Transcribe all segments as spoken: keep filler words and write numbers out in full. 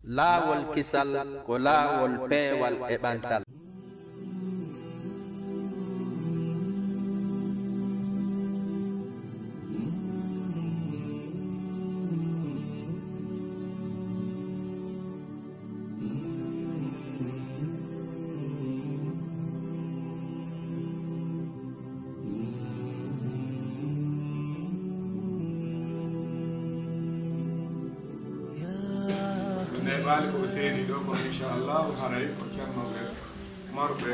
Laawol kisal ko laawol peewal e ɓantal. Neeɓaali ko ɓe seeni ɗo ko inchallahu haray ko ceernoɓe marɓe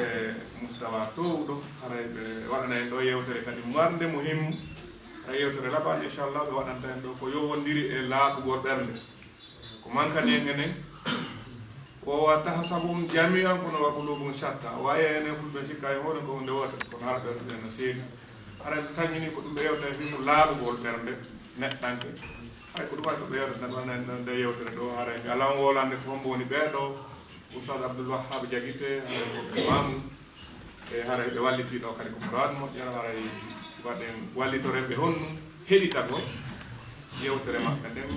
mustawa towɗo, haray ɓe waɗana en ɗo yewtere kadi marnde muhimmu. Haray yewtere laɓaani inchallah ɓe waɗanta en ɗo ko yowondiri e laaɓugol ɓernde. Ko mankani en enen, o wa tahsabum jami'an kono wa qulubum shatta. Waye enen fulɓe sikka e hoore ko hunde woote kono hara ɓernde no seedi. Haray so tañini ko ɗum ɓe yewta e fii ko laaɓugol ɓernde neɗɗanke. Hay ko ɗum waɗi ko ɓe yewta tan wona nde yewtere ɗo haray mi alan wolande ko hombo woni ɓee ɗo. Oustaz Abdoul Wahab Diaguité, haray ko ɓe maamu. E haray ɓe walliti ɗo kadi ko muraad moƴƴere, haray waɗen wallitoren ɓe honnu heɗitagol yewtere maɓɓe nden.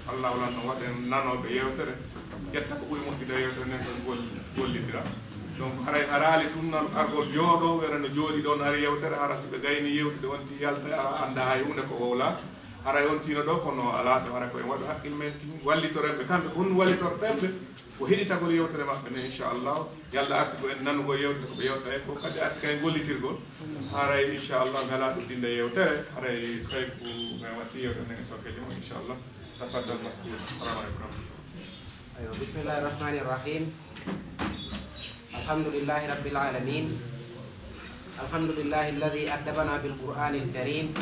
Allah walan no waɗen nanooɓe yewtere, ƴetta ko ɓuri moƴƴude e yewtere nden, ko gollitira. Donc haray haraali tun nan argol jooɗo wena no jooɗi ɗon hari yewtere, hara si ɓe gayni yewtude on ti yalta a annda hay hunde ko wowla. Haray on tino ɗo kono alaa ɗo, haray ko en waɗu haqqil men kin wallitoren ɓe kamɓe ko honnu wallitorɗen ɓe. Ko heɗitagol yewtere maɓɓe nde inchallah. Yo Allah arsi ko en nanugol yewtere ko ɓe yewta en ko kadi arsi kay gollitirgol. Haray inchallah mi alaa ɗuɗɗinde yewtere, haray tawi ko men watti yewtere nden e sokkeje mum inchallah. Tafaddal maskur. Assalamu aleykum. Aywa, bismillahi rahmani rahim. Alhamdulillahi rabbil alamin. Alhamdulillahi alladhi addabana bil qur'anil karim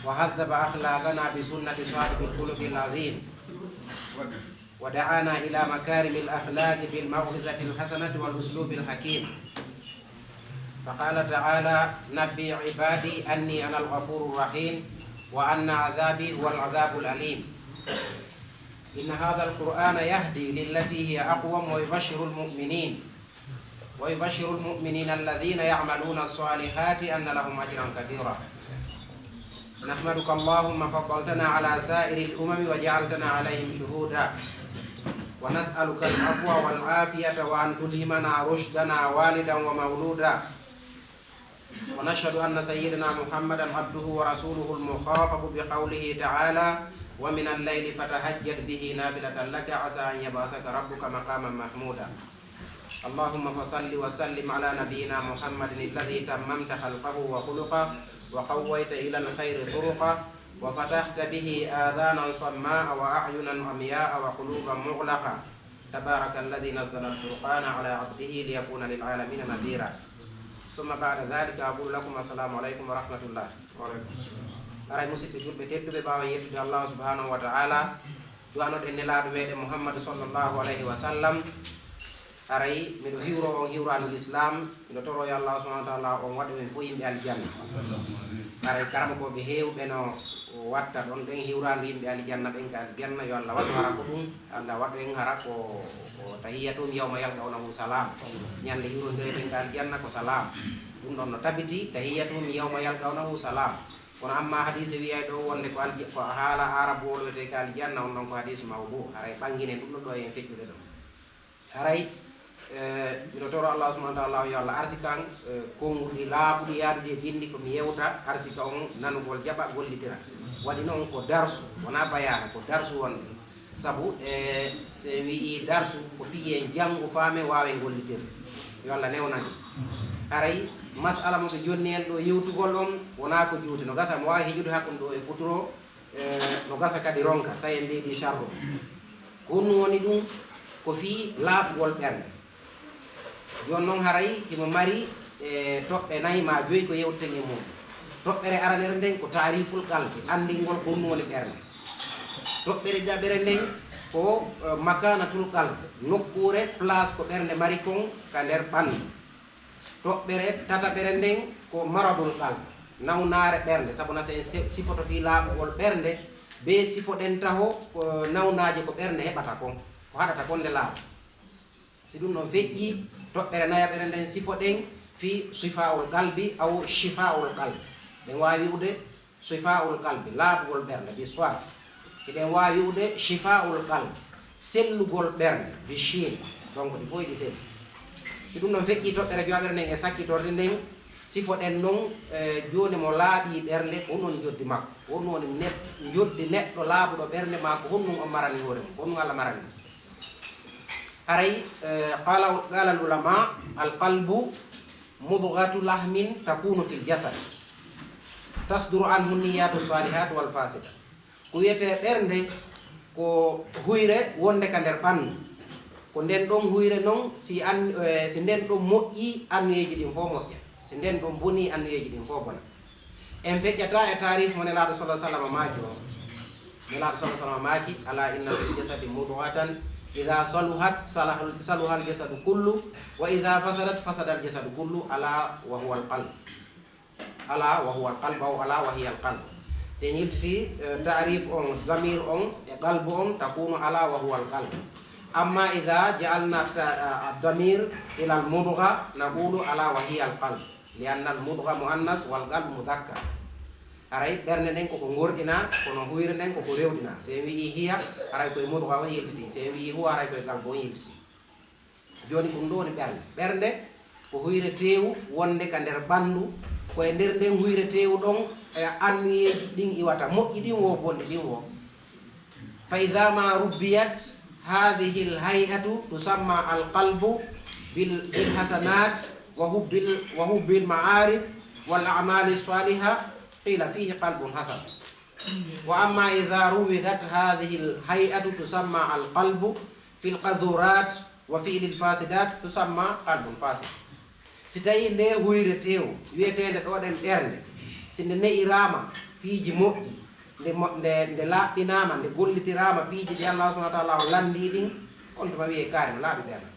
wa haddaba akhlaqana bi sunnati sahibul khuluqil azim. ودعانا إلى مكارم الأخلاق بالموعظة الحسنة والأسلوب الحكيم. فقال تعالى: نبي عبادي أني أنا الغفور الرحيم وأن عذابي هو العذاب الأليم. إن هذا القرآن يهدي للتي هي أقوم ويبشر المؤمنين ويبشر المؤمنين الذين يعملون الصالحات أن لهم أجرا كبيرا. نحمدك اللهم فضلتنا على سائر الأمم وجعلتنا عليهم شهودا. ونسألك العفو والعافية وأن تلهمنا رشدنا والدا ومولودا. ونشهد أن سيدنا محمدا عبده ورسوله المخاطب بقوله تعالى: ومن الليل فتهجد به نافلة لك عسى أن يبعثك ربك مقاما محمودا. اللهم فصل وسلم على نبينا محمد الذي تممت خلقه وخلقه وقويت إلى الخير طرقه وفتحت به آذانا صماء وأعينا عمياء وقلوبا مغلقة. تبارك الذي نزل الفرقان على عبده ليكون للعالمين نذيرا. ثم بعد ذلك أقول لكم السلام عليكم ورحمة الله. Haray musidɓe julɓe tedduɓe, ɓaawo en yettude Allah subhanahu wa ta'ala, du'anoɗen nelaaɗo meɗen Muhammad sallallahu alayhi wa sallam. Haray miɗo hiwro on hiwraandu l'islam, miɗo toro yo Allah subhanahu wa ta'ala on waɗu en fof yimɓe aljanna. Haray karamokooɓe heewɓe no watta ɗon ɗen hiwraandu yimɓe aljanna ɓen ka aljanna, yo Allah waɗu hara ko ɗum, Allah waɗu en hara ko, ko tahiyatum yawma yalqawnahu salam. Ñande hiwrondireten ka aljanna ko salam. Ɗum ɗon no tabiti, tahiyatum yawma yalqawnahu salam. Kono amma hadiise wiyay ɗo wonde ko alja-, ko haala Aarabu woloyte ka aljanna, on ɗon ko hadiis mawdu. Haray ɓanginen ɗum ɗo ɗo en feƴƴude ɗo. Haray, eh, miɗo toro Allah subhanahu wa ta'ala yo Allah arsika an, eh, konnguɗi laaɓuɗi yaaduɗi e binndi ko mi yewta, arsika on nanugol jaɓa gollitira. Waɗi noon ko darsu, wonaa bayaana, ko darsu wonde. Sabu, eh, so en wi'i darsu, ko fii en janngu faamen waawen gollitirde. Yo Allah newnan en. Haray, mas'ala mo ɓe jonni en ɗo yewtugol on, wonaa ko juuti. No gasa mo waawi heƴude hakkunde ɗo e futuro, eh, no gasa kadi ronka, so en mbiɗi sharru. Ko honɗum woni ɗum? Ko fii laaɓugol ɓernde. Jooni noon haray himo mari, eh, toɓɓe nay maa joy ko yewteten e mum. Toɓɓere aranere nden ko taariful qalbi, anndingol ko honɗum woni ɓernde. Toɓɓere ɗiɗaɓere nden ko, eh, makanatul qalbi, nokkuure, place ko ɓernde mari kon ka nder ɓanndu. Toɓɓere tataɓere nden ko maradul qalb, nawnaare ɓernde, sabu na so en se-, sifoto fii laaɓugol ɓernde, bee sifoɗen taho ko nawnaaje ko ɓernde heɓata kon, ko haɗata kon nde laaɓa. Si ɗum ɗon feƴƴii, toɓɓere nayaɓere nden sifoɗen fii sifaa'ul qalbi aw shifaa'ul qalbi. Ɗen waawi wi'ude sifaa'ul qalbi, laaɓugol ɓernde, bi swad. Hiɗen waawi wi'ude shifaa'ul qalbi, Sellugol ɓernde, bi shin, donc ɗi fof ɗi selli. Si ɗum ɗon feƴƴii toɓɓere jowaɓere nden e sakkitorde nden, sifoɗen non, eh, jooni mo laaɓii ɓernde, ko honɗum woni njoddi makko, ko honɗum woni ne-, njoddi neɗɗo laaɓuɗo ɓernde maa, ko honɗum on marani hoore mum, ko honɗum Allah marani mo. Haray, eh, qala, qala al ulama, al qalbu mudghatu lahmin takunu fil jasad, tasduru anhu niyatu salihat wal fasida. Ko wiyetee ɓernde, ko huyre wonde ka nder ɓanndu. Ko nden ɗon huyre non, si an-, eh, si nden ɗon moƴƴii, anniyeeji ɗin fof moƴƴa. Si nden ɗon bonii, anniyeeji ɗin fof bona. En feƴƴata e taarif mo Nelaaɗo sallallahu alaihi wasallam maaki o. Nelaaɗo sallallahu alaihi wasallam maaki, "Ala inna fil jasadi mudghatan, idha saluhat, salahal, saluhal jasadu kullu, wa idha fasadat, fasadal jasadu kullu, ala wa huwal qalb." Ala wa huwa al qalb, aw ala wa hiya al qalb. Si en yiltitii, eh, taarif on, damir on, e qalbu on, takunu ala wa huwa al qalb. Amma idha ja'alna ta-, a, a, damir ila al mudgha, naqulu ala wa hiya al qalb. Li anna al mudgha muannas wal qalb mudhakkar. Haray ɓernde nden koko ngorɗinaa, kono huyre nden koko rewɗinaa. Si en wi'ii hiya, haray koye mudgha on yiltitii. Si en wi'ii huwa, haray koye qalbu on yiltitii. Jooni, ɗum ɗoo woni ɓernde. Ɓernde ko huyre teewu wonde ka nder ɓanndu, ko e nder nden huyre teewu ɗon, e, anniyeeji ɗin iwata, moƴƴi ɗin woo, bonɗi ɗin woo. Fa idha ma rubbiyat hadhihi al hay'atu tusamma al qalbu bil, bil hasanat wa hubbil, wa hubbil ma'arif wal a'mali saliha, qila fihi qalbun hasan. Wa amma idha ruwidat hadhihi al hay'atu tusamma al qalbu fil qadhurat wa fi'lil fasidat tusamma qalbun fasid. Si tawii nde huyre teewu wiyeteende ɗoo ɗen ɓernde, si nde ne'iraama piiji moƴƴi, nde mo-, nde, nde laaɓɓinaama, nde gollitiraama piiji ɗi Allah subhanahu wa ta'ala o lanndii ɗin, on tuma wiyee kaari no laaɓi ɓernde.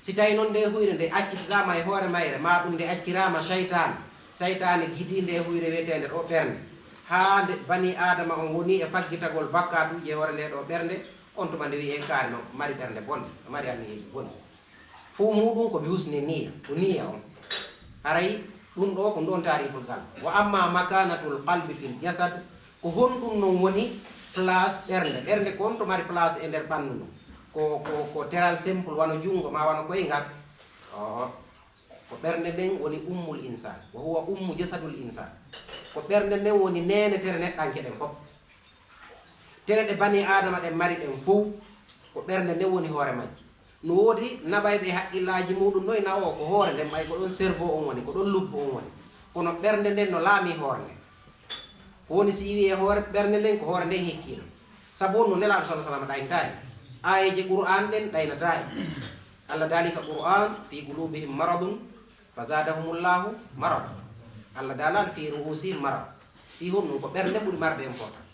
Si tawii non nde huyre nde accitiraama e hoore mayre, maa ɗum nde acciraama saytaane, saytaane gidii nde huyre wiyeteende ɗoo ɓernde, haa nde banii Aadama on woni e faggitagol bakkaatuuji e hoore nde ɗoo ɓernde, on tuma nde wiyee kaari no mari ɓernde bonde, no mari anniyeeji bonɗi. Fuu muuɗum ko bi husni niyya, ko niyya on. Haray ɗum ɗoo ko ndon taariful qalb. Wa amma makanatul qalbi fil jasad, ko honɗum non woni place ɓernde? Ɓernde ko on to mari place e nder ɓanndu ndun? Ko, ko, ko teral simple, wano junngo maa wano koyngal? Oo. Ko ɓernde nden woni ummul insan, wa huwa ummu jasadul insan. Ko ɓernde nden woni neene tere neɗɗanke ɗen fof. Tere ɗe banii Aadama ɗen mari ɗen fow, ko ɓernde nden woni hoore majje. No woodi naɓayɓe e haqqillaaji muuɗum noy na o ko hoore nden, ɓay ko ɗon cerveau on woni, ko ɗon lubbo on woni. Kono ɓernde nden no laamii hoore nden. Ko woni si iwi e hoore ɓernde nden, ko hoore nden hikkiino. Sabu on no Nelaaɗo sallallahu alaihi wasallam ɗaynataani. Aayeeje Qur'aan ɗen ɗaynataani. Allah daali ka Qur'aan, "Fi qulubihim maradun fa zadahumullahu marada." Allah daalaali, "Fi ru'usihim marad." Fii honɗum? Ko ɓernde ɓuri marde important.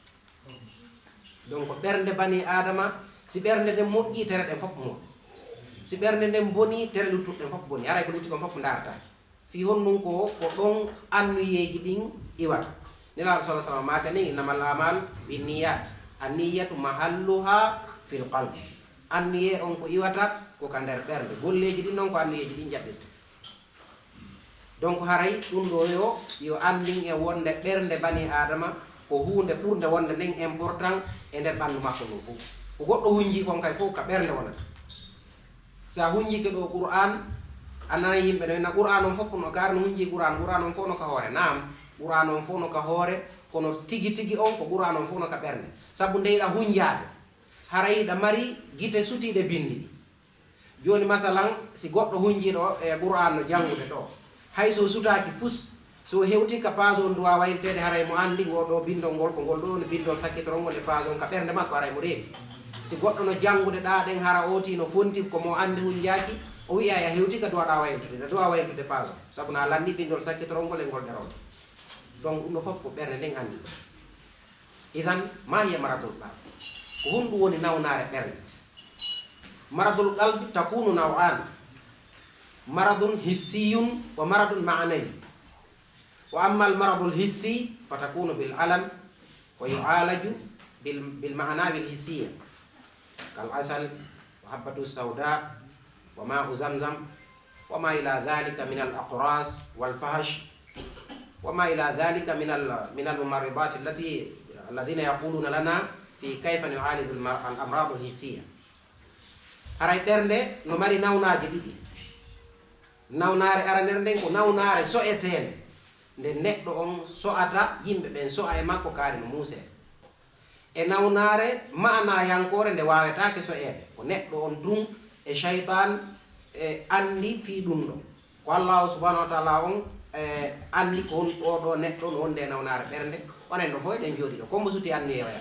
Donc, ɓernde banii Aadama, si ɓernde nden moƴƴii, tere ɗen fof moƴƴi. Si ɓernde nden bonii, tere luttuɗe ɗen fof bonii. Haray ko lutti kon fof ndaartaake. Fii honɗum? Ko, ko ɗon anniyeeji ɗin iwata. Nelaaɗo sallallahu alaihi wasallam maakani, "Innamal a'malu binniyat. An-niyyatu mahalluha fil qalb." Anniyee on ko iwata ko ka nder ɓernde. Golleeji ɗin non ko anniyeeji ɗin jaɓɓirta. Donc, haray ɗum ɗoo yo, yo anndin en wonde ɓernde banii Aadama ko huunde ɓurnde wonde nden important e nder ɓanndu makko ndun fof. Ko goɗɗo hunjii kon kay fof ka ɓernde wonata. Si a hunjiike ɗoo Qur'aan, a nanay yimɓe no inna Qur'aan on fof no, kaari no hunjii Qur'aan, Qur'aan on fof no ka hoore. Naam, Qur'aan on fof no ka hoore, kono tigi tigi on ko Qur'aan on fof no ka ɓernde. Sabu nde yiɗa hunjaade, haray hiɗa mari gite sutiiɗe binndi ɗi. Jooni, masalan, si goɗɗo hunjiiɗo e Qur'aan no janngude ɗoo, hay so sutaaki fus, so hewtii ka page on duwaa waylteede, haray mo anndi ngoo ɗoo binndol ngol, ko ngol ɗoo woni binndol sakkitorol ngol e page on ka ɓernde makko, haray mo reeni. Si goɗɗo no janngude ɗaa ɗen, hara ootii no fonti ko mo anndi hunjaaki, o wi'ay a hewtii ka duwaɗaa wayltude, na duwaa wayltude page on, sabu na lanndii binndol sakkitorol ngol e ngol ɗerol. Donc, ɗum ɗoo fof ko ɓernde nden anndi. Idan, ma hiya maradul qalb? Ko honɗum woni nawnaare ɓernde? Maradul qalb takunu naw'an. Maradun hissiyun wa maradun ma'nawi. Wa amma al maradul hissi fa takunu bil alam wa yu'alaju bil, bil ma'nawi al hissiya. Kal asal wa habbatu sauda wa ma'u zamzam wa ma ila dhalika min al aqras wal fahash wa ma ila dhalika min al, min al mumarridat allati, alladhina yaquluna lana في كيف نعالج المر-، الأمراض الحسية. Haray ɓernde no mari nawnaaje ɗiɗi. Nawnaare aranere nden ko nawnaare so'eteende. Nde neɗɗo on so'ata yimɓe ɓen, so'a e makko kaari no muusee. E nawnaare ma'anayankoore nde waawetaake so'eede. Ko neɗɗo on tun e shaytan e anndi fii ɗun ɗon. Ko Allaahu subhaanahu wa ta'aalaa on, e, anndi ko on, oo ɗoo neɗɗo no wonde e nawnaare ɓernde. Onon ɗoo fow eɗen jooɗii ɗoo. Ko mbo suti anniye oya?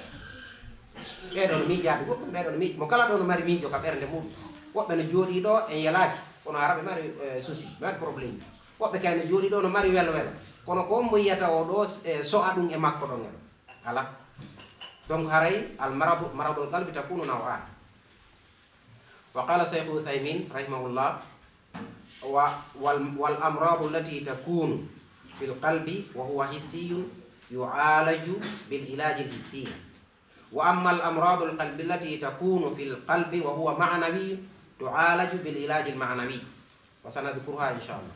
Ɓee ɗoo no miijaade goɗɗum, ɓee ɗoo no miij-, mo kala ɗoo no mari miijo ka ɓernde muɗum. Woɓɓe no jooɗii ɗoo en yelaaki, kono hara ɓe mari, e, souci, ɓe mari problème. Woɓɓe kay no jooɗii ɗoo no mari welo welo. Kono ko mbo yiyata oo ɗoo, e, so'a ɗum e makko ɗon en? Alaa. Donc haray al maradu, maradul qalbi takunu naw'an. وقال شيخ عثيمين رحمه الله: و-، وال-، والأمراض التي تكون في القلب وهو حسي يعالج بالعلاج الحسي، وأما الأمراض القلب التي تكون في القلب وهو معنوي تعالج بالعلاج المعنوي، وسنذكرها إن شاء الله.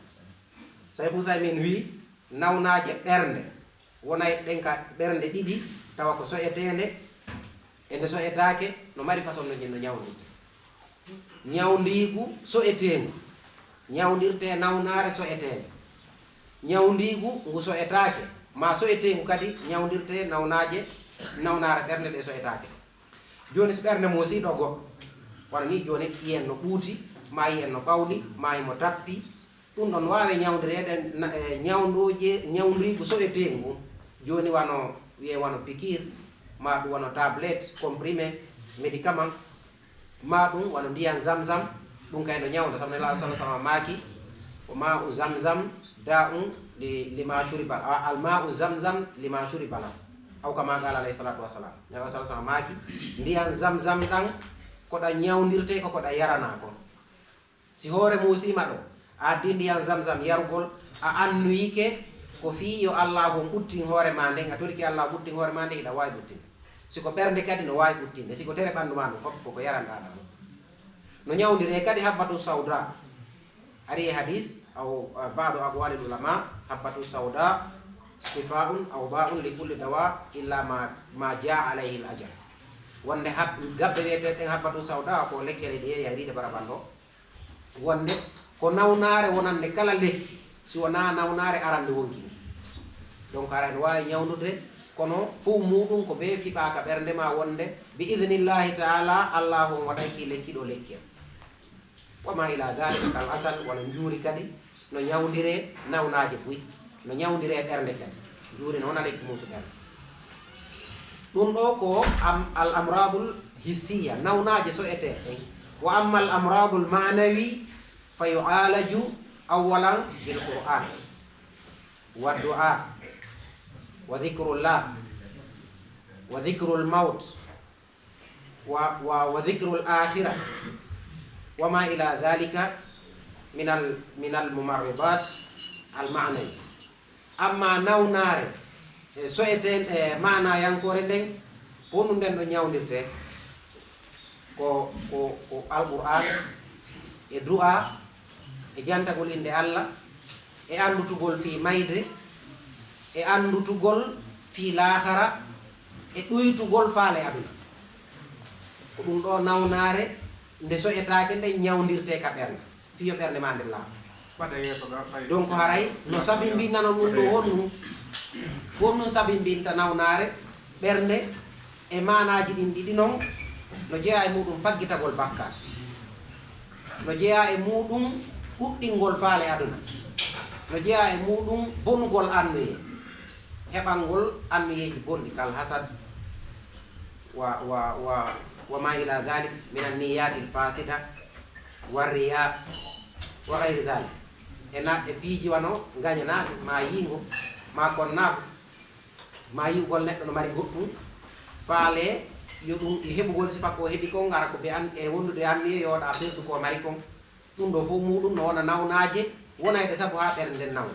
Shaykh Uthaymin wii, nawnaaje ɓernde wonay ɗen ka ɓernde ɗiɗi, tawa ko so'eteende e nde so'etaake, no mari façon no nde no ñawndirtee. Ñawndiigu so'eteengu ñawndirtee nawnaare so'eteende. Ñawndiigu ngu so'etaake, maa so'eteengu kadi ñawndirtee nawnaaje, nawnaare ɓernde nde so'etaake. Jooni, si ɓernde muusii ɗoo goɗɗo, wano nii jooni, yi'en no ɓuuti, maa yi'en no ɓawli, maa himo tappi, ɗum ɗon waawe ñawndireede na-, e ñawndooje, ñawndiigu so'eteengu ngun. Jooni, wano, wi'en wano pikiir, maa ɗum wano tablette, comprimé, médicament, maa ɗum wano ndiyan zamzam, ɗum kay no ñawnda, sabu Nelaaɗo sallallaahu alayhi wa sallam maaki: "Wa maa'u zamzam daa'un li-, limaa shuriba, a-, al maa'u zamzam limaa shuriba lahu." Aw kamaa qaala alayhi salaatu wa salaam. Nelaaɗo sallallaahu alayhi wa sallam maaki: "Ndiyan zamzam ɗan ko ɗan ñawndirtee ko ko ɗan yaranaa kon." Si hoore muusiima ɗoo, a addii ndiyan zamzam yarugol, a annuyike ko fii yo Allaahu on ɓuttin hoore maa nden, a torike Allaahu ɓuttin hoore maa nden, hiɗa waawi ɓuttinde. Si ko ɓernde kadi no waawi ɓuttinde, si ko tere ɓanndu maa ndun fow ko ko yaranɗaa ɗan. No ñawndiree kadi habbatu sawda. Ari e hadis, aw, a, ba'du aqwalil ulama, habbatu sawda shifaa'un aw da'un li kulli dawa illa ma, ma jaa alayhi al ajal. Wonde hab-, gabbe wi'eteeɗe ɗen habbatu sawda ko lekkele ɗe yahriiɗe baraban ɗoo. Wonde ko nawnaare wonande kala lekki, si wonaa nawnaare arande wonki ngi. Donc, aray no waawi ñawndude, kono fow muuɗum ko bee fiɓaa ka ɓernde maa wonde, bi idnillahi ta'ala, Allaahu on waɗay kii lekki ɗoo lekki am. Wa ma ila dhalika kal asal, wano njuuri kadi, no ñawndiree nawnaaje buy, no ñawndiree ɓernde kadi. Njuuri no wona lekki muusu ɓernde. Ɗum ɗoo ko am-, al amradul hissiya, nawnaaje so'eteeɗe ɗen. Wa amma al amradul ma'nawi fa yu'alaju awwalan bil Qur'an, wa du'a, wa dhikrullah, wa dhikrul maut, wa, wa, wa dhikrul akhirah, wa ma ila dhalika min al, min al mumarridat al ma'nawi. Amma nawnaare, e, so'eten, e, maanayankoore nden, ko honɗum nden ɗon ñawndirtee? Ko, ko, ko Alqur'aan, e du'a, e jantagol innde Alla, e anndutugol fii mayde, e anndutugol fii laahara, e ɗuytugol faale aduna. Ko ɗum ɗoo nawnaare nde so'etaake nden ñawndirtee ka ɓernde. Fii yo ɓernde maa nden laaɓa. Ɓada yeeso ɗo, ɓay- Donc, haray no sabimbinna non ɗum ɗoo honɗum? Ko honɗum sabimbinta nawnaare ɓernde e maanaaji ɗin ɗiɗi non? No jeyaa e muuɗum faggitagol bakkaat. No jeyaa e muuɗum ɗuɗɗingol faale aduna. No jeyaa e muuɗum bonugol annuyee. Heɓangol annuyeeji bonɗi, kal hasad, wa, wa, wa, wa ma ila dhalik min an niyatil fasida, wa riya, wa ghayri dhalik. E na, e piiji wano ngañanaaɓe, ma yiingo, ma konnaaɓe, ma yi'ugol neɗɗo no mari goɗɗum, faale yo ɗum, e heɓugol sifa ko heɓi kon, ngara ko ɓe an, e wondude anniye yo ɗa perdu ko mari kon. Ɗum ɗoo fow muuɗum no wona nawnaaje wonayɗe sabu haa ɓernde nden nawna.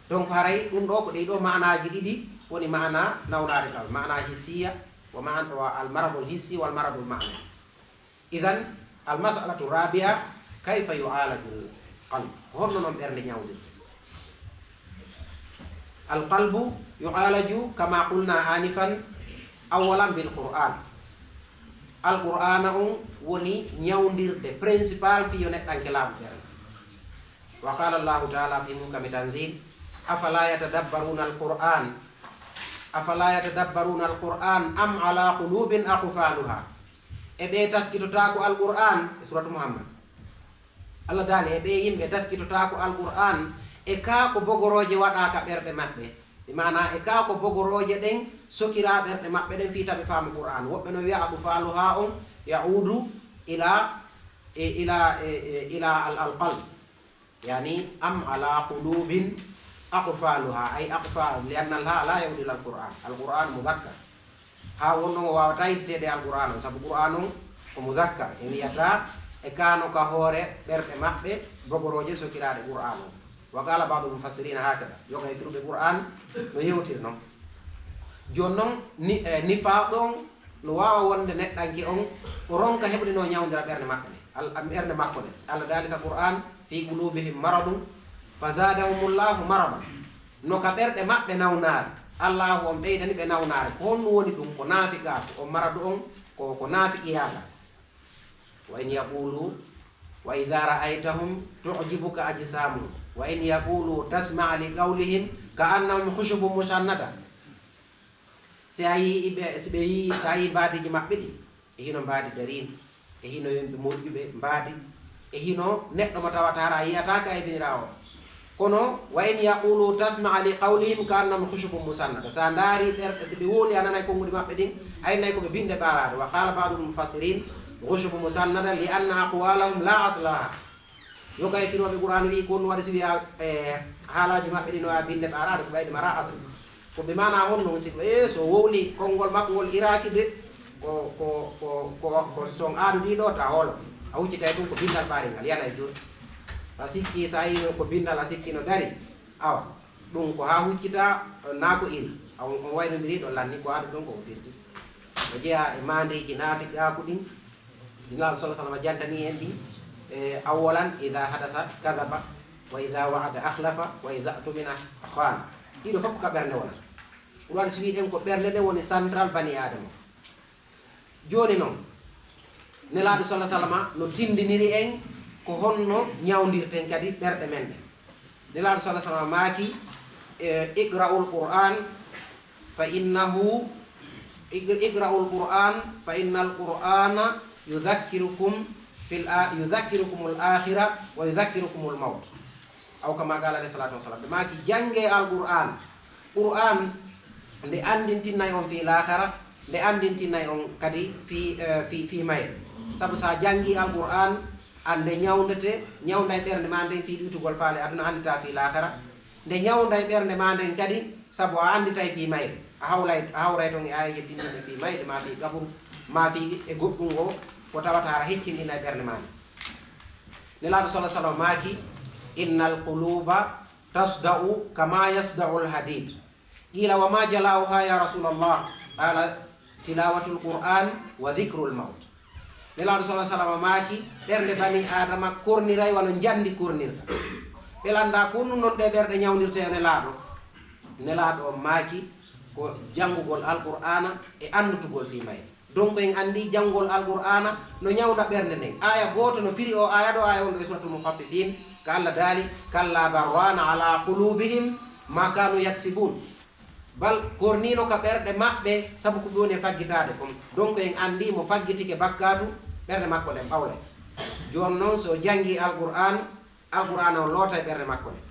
Donc, haray ɗum ɗoo ko ɗii ɗoo maanaaji ɗiɗi woni maana nawnaare ngal, maana hissiya, wa maana, wa al maradul hissi wal maradul maanawi. Idan, al mas'alatu rabia, kayfa yu'alajul qalb? Ko honno non ɓernde ñawndirte? Al qalbu yu'alaju kama qulna anifan Awalan bil Qur'an. Alqur'ana on woni ñawndirde principal fii yo neɗɗanke laaɓu ɓernde. Wa qala Allahu taala fi muhkami tanzil, afala yatadabbaruna alqur'an, afala yatadabbaruna alqur'an am ala qulubin aqfaluha. E ɓe taskitotaako alqur'an, e suratu Muhammad. Allah daali, e ɓe yimɓe taskitotaako alqur'an, e kaa ko bogorooje waɗaaka ɓerɗe maɓɓe. Bi maana, e kaa ko bogorooje ɗen sokiraa ɓerɗe maɓɓe ɗen fii taɓe faamu qur'an. Woɓɓe no wi'a aqfaluha on ya'udu ila, e, ila, e, e, ila al, al qalb. Yani, am ala qulubin aqfaluha, ay aqfal, li anna al ha la ya'udu ila al qur'an. Al qur'an mudakkar. Haa won ɗon o waawataa yiltiteede e Alqur'aana on, sabu Qur'aana on ko mudakkar, en wiyataa e kaano ka hoore ɓerɗe maɓɓe bogorooje sokiraaɗe Qur'aana on. Wa qaala ba'dul mufassiriina haakada, yoga e firuɓe Qur'aan no yewtiri non. Jooni non, ni-, eh, nifaaq on no waawa wonde neɗɗanke on o ronka heɓude no ñawndira ɓernde maɓɓe nde, Al-, am, ɓernde makko nde. Allah daali ka Qur'aan, "Fii quluubihim maradun fa zaadahumullaahu maradan." No ka ɓerɗe maɓɓe nawnaare, Allaahu on ɓeydani ɓe nawnaare. Ko honɗum woni ɗum? Ko naafiqaaku, on maradu on ko, ko naafiqiyaagal. "Wa in yaqulu, wa idha ra'aytahum tu'jibuka ajsamuhum, wa in yaqulu tasma' li qawlihim ka annahum khushubun musannada." Si a yii ɓe, si ɓe yii, si a yii mbaadiiji maɓɓe ɗi, e hino mbaadi dariin, e hino yimɓe moƴƴuɓe mbaadi, e hino neɗɗo mo tawata hara a yi'ataa ka e biniraawo. Kono, "Wa in yaqulu tasma' li qawlihim ka annahum khushubun musannada." Si a ndaari ɓerɗe, si ɓe wowli a nanay konguɗi maɓɓe ɗin, a innay ko ɓe binɗe ɓaaraaɗe. Wa qala ba'dul mufassirin, "Khushubun musannada li anna aqwalahum la asla laha." Yo kay firooɓe Qur'aan wi'i ko ɗum waɗi si wi'a, eh, haalaaji maɓɓe ɗi no a binɗe ɓaaraaɗe ko ɓayde mara asli. Ko ɓe maana honno si ko, eh, so wowli konngol makko ngol iraaki de, ko, ko, ko, ko, ko son aadudii ɗo ta hoolo. A huccitay ɗum ko binndal ɓaari ngal, yana e jooni. A sikki so a yii ko binndal a sikki no dari. Awa, ɗum ko haa huccita, naa ko iri. A on, on waynondiri ɗo lanni ko aadu ɗum ko on firti. O jeyaa e maandeeji naafiqaaku ɗin. Nulaaɗo sallallaahu alayhi wa sallam jantanii en ɗi, e, awwalan, "Idha hadasa kadhaba, wa idha wa'ada akhlafa, wa idha tumina khana." Ɗiɗo fof ko ka ɓernde wonata. Ɗum waɗi si wiɗen ko ɓernde nde woni central bani Aadama. Jooni non, Nelaaɗo sallallaahu alayhi wa sallam no tindiniri en ko honno ñawndirten kadi ɓerɗe men ɗe. Nelaaɗo sallallaahu alayhi wa sallam maaki, e, "Iqra'ul Qur'an fa innahu, iq-, iqra'ul Qur'an fa innal Qur'ana yudhakkirukum fil a-, yudhakkirukumul akhira wa yudhakkirukumul mawt." Aw kama qala alayhi salatu wa salam. Ɓe maaki, "Jannge Al-Qur'an." Qur'an nde anndintinnay on fii laakhara, nde anndintinnay on kadi fii, eh, fii, fii mayre. Sabu so a janngii Alqur'aan, a nde ñawndete, ñawnday ɓernde maa nden fii ɗuytugol faale aduna, annditaa fii laakhara. Nde ñawnday ɓernde maa nden kadi, sabu a annditay fii mayre. A hawlay, a hawray ton e aayeeje tinndinɗe fii mayre, maa fii qaburu, maa fii e goɗɗum ngo ko tawata hara heccinɗinay ɓernde maa nden. Nelaaɗo sallallaahu alayhi wa sallam maaki, "Innal quluuba tasda'u kama yasda'ul hadiid." Qiila, "Wa ma jalaa'uha ya Rasulallah?" Qaala, "Tilaawatul Qur'aan wa dhikrul mawt." Nelaaɗo sallallaahu alayhi wa sallam maaki, ɓernde bani Aadama korniray wano njandi kornirta. Ɓe lannda ko ɗum non ɗe ɓerɗe ñawndirte e Nelaaɗo. Nelaaɗo on maaki ko janngugol Alqur'aana e anndutugol fii mayre. Donc en anndi janngol Alqur'aana no ñawnda ɓernde nden. Aaya gooto no firi o aaya ɗo, aaya on ɗo e Suuratul Mutaffifiin, ka Allah daali, "Kallaa bal raana alaa quluubihim maa kaanuu yaksibuun." Bal korniino ka ɓerɗe maɓɓe sabu ko ɓe woni e faggitaade kon. Donc en anndi mo faggitike bakkaatu, ɓernde makko nden ɓawlay. Jooni non so janngi Alqur'aan, Alqur'aana on lootay ɓernde makko nden.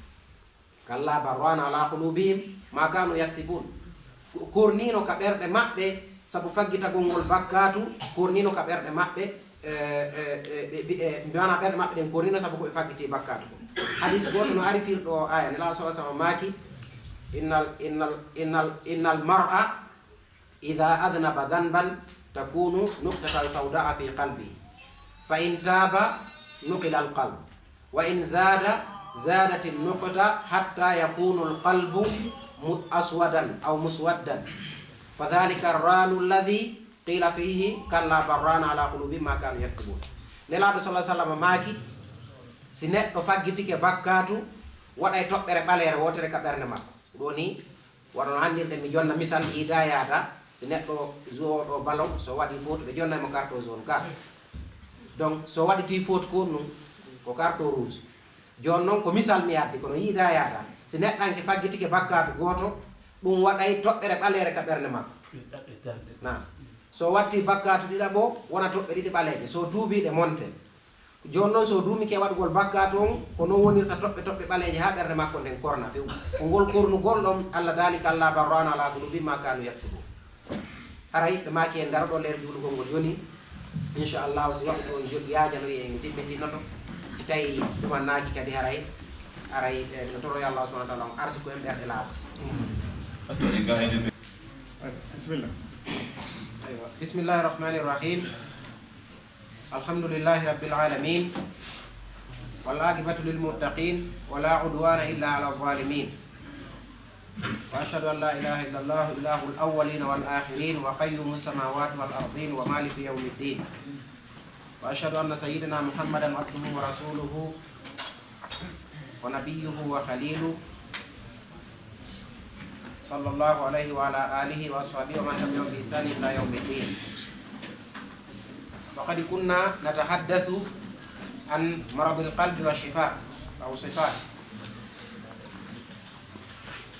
"Kallaa bal raana alaa quluubihim maa kaanuu yaksibuun." Ko-, korniino ka ɓerɗe maɓɓe, sabu faggitagol ngol bakkaatu, korniino ka ɓerɗe maɓɓe, e, e, e, ɓe, ɓe, e, maanaa ɓerɗe maɓɓe ɗen korniino sabu ko ɓe faggiti bakkaatu kon. Hadiis gooto no ari firɗo o aaya, Nelaaɗo sallallaahu alayhi wa sallam maaki, "Innal, innal, innal, innal mar'a idha adhnaba dhanban takunu nuqtatan sawdaa fi qalbihi. Fa in taaba nuqila al-qalb. Wa in zaada, zaadatin nuqta hatta yakunu al-qalbu mu-, aswadan aw muswaddan. Fa dhalika ar-raanu alladhi qiila fiihi kallaa bal raana alaa quluubihim maa kaanuu yaktubuun." Nelaaɗo sallallaahu alayhi wa sallam maaki, si neɗɗo faggitike bakkaatu, waɗay toɓɓere ɓaleere wootere ka ɓernde makko. Ɗum woni, wano no anndirɗen, mi jonna misal iida yaada, Si neɗɗo jouowo ɗo ballon, so waɗi faute, ɓe jonnay mo carton jaune ka. Donc, so waɗiti faute ko ɗum, ko carton rouge. Jooni noon ko misal mi addi, kono yiida yaada. Si neɗɗanke faggitike bakkaatu gooto, ɗum waɗay toɓɓere ɓaleere ka ɓernde makko. Na. So watti bakkaatu ɗiɗaɓo, wona toɓɓe ɗiɗi ɓaleeje. So tuubii ɗe monte. Jooni noon, so duumike waɗugol bakkaatu on, ko noon wonirta toɓɓe toɓɓe ɓaleeje haa ɓernde makko nden korna few. Ko ngol kornugol ɗon, Allah daali: "Kallaa bal raana alaa quluubihim maa kaanuu yaksibun." Haray ɓe maaki en daroɗo leer juulugol ngol yoni. Inchallahu, si waɗi on joɗi yaajano en timmitinoto. Si tawi ɗumannaaki kadi haray, haray, eh, no toroy Allah subhanahu wa taala on arsi ko en ɓerɗe laaɓa. Aywa, bisimilla. Aywa. Bismillahi rahmani rahim. الحمد لله رب العالمين، والعاقبة للمتقين، ولا عدوان إلا على الظالمين. وأشهد أن لا إله إلا الله، إله الأولين والآخرين، وقيوم السماوات والأرضين، ومالك يوم الدين. وأشهد أن سيدنا محمدا عبده ورسوله، ونبيه وخليله، صلى الله عليه وعلى آله وأصحابه ومن تبعهم بإحسان إلى يوم الدين. وقد كنا نتحدث عن مرض القلب والشفاء أو صفاء.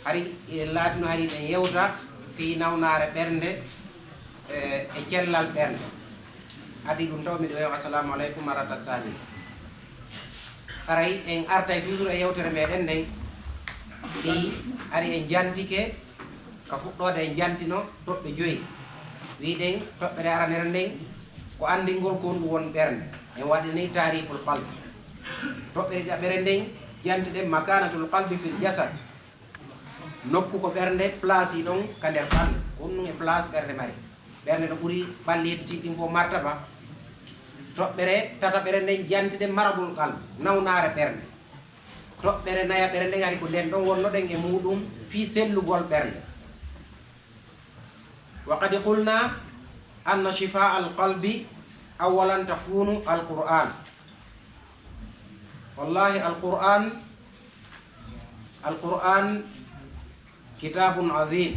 Hari, e laatino hari ɗen yewta fii nawnaare ɓernde, e, e cellal ɓernde. Adii ɗum taw miɗo wi'a assalamu aleykum marrata saani. Haray en artay toujours e yewtere meɗen nden. Ɗi hari en jantike, ka fuɗɗoode en jantino toɓɓe joyi. Wiɗen toɓɓere aranere nden ko anndingol ko honɗum woni ɓernde. En waɗini taariful qalb. Toɓɓere ɗiɗaɓere nden jantiɗen makanatul qalbi fil jasad. Nokku ko ɓernde place yi ɗon ka nder ɓanndu. Ko ɗum e place ɓernde mari. Ɓernde no ɓuri ɓalli hedditiiɗi ɗin fof martaba. Toɓɓere tataɓere nden jantiɗen maradul qalb, nawnaare ɓernde. Toɓɓere nayaɓere nden hari ko nden ɗon wonnoɗen e muɗum fii sellugol ɓernde. Wa qad qulna anna shifaa al qalbi awalan takunu al Qur'an. Wallahi al Qur'an, al Qur'an كتاب عظيم.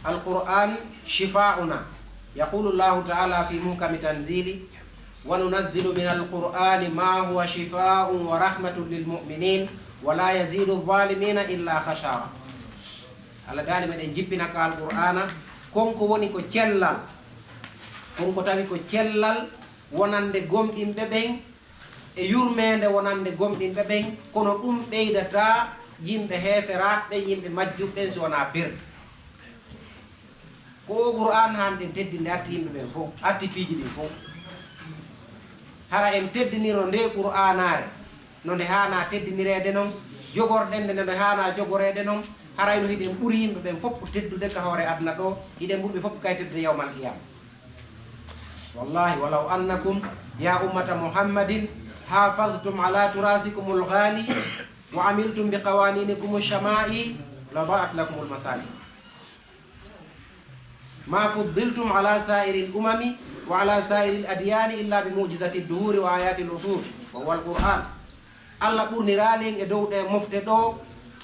القرآن شفاؤنا. يقول الله تعالى في محكم تنزيله: "وننزل من القرآن ما هو شفاء ورحمة للمؤمنين ولا يزيد الظالمين إلا خسارا." Allah daali meɗen jippina ka Alqur'aana, kon ko woni ko cellal, kon ko tawi ko cellal wonande gomɗinɓe ɓen, e yurmeende wonande gomɗinɓe ɓen, kono ɗum ɓeydataa yimɓe heeferaaɓe ɓen, yimɓe majjuɓe ɓen, si wonaa perte. Ko o Qur'aan haanɗen teddinde, atti yimɓe ɓen fof, atti piiji ɗin fof. Hara en teddiniro nde Qur'aanaare no nde haanaa teddinireede non, jogorɗen nde no nde haanaa jogoreede non, harayno hiɗen ɓuri yimɓe ɓen fof teddude ka hoore aduna ɗo, hiɗen ɓuri ɓe fof kay teddude yawmal qiyaama. Wallahi, walaw annakum ya ummata Muhammadin hafadhtum ala turasikumul ghali wa amiltum bi qawaninikum shama'i la da'at lakumul masali. Ma fuddiltum ala sa'iril umami wa ala sa'iril adyani illa bi mu'jizati duhuri wa ayati al-usur wa huwa al-Qur'an. Allah ɓurniraali en e dow ɗe mofte ɗo,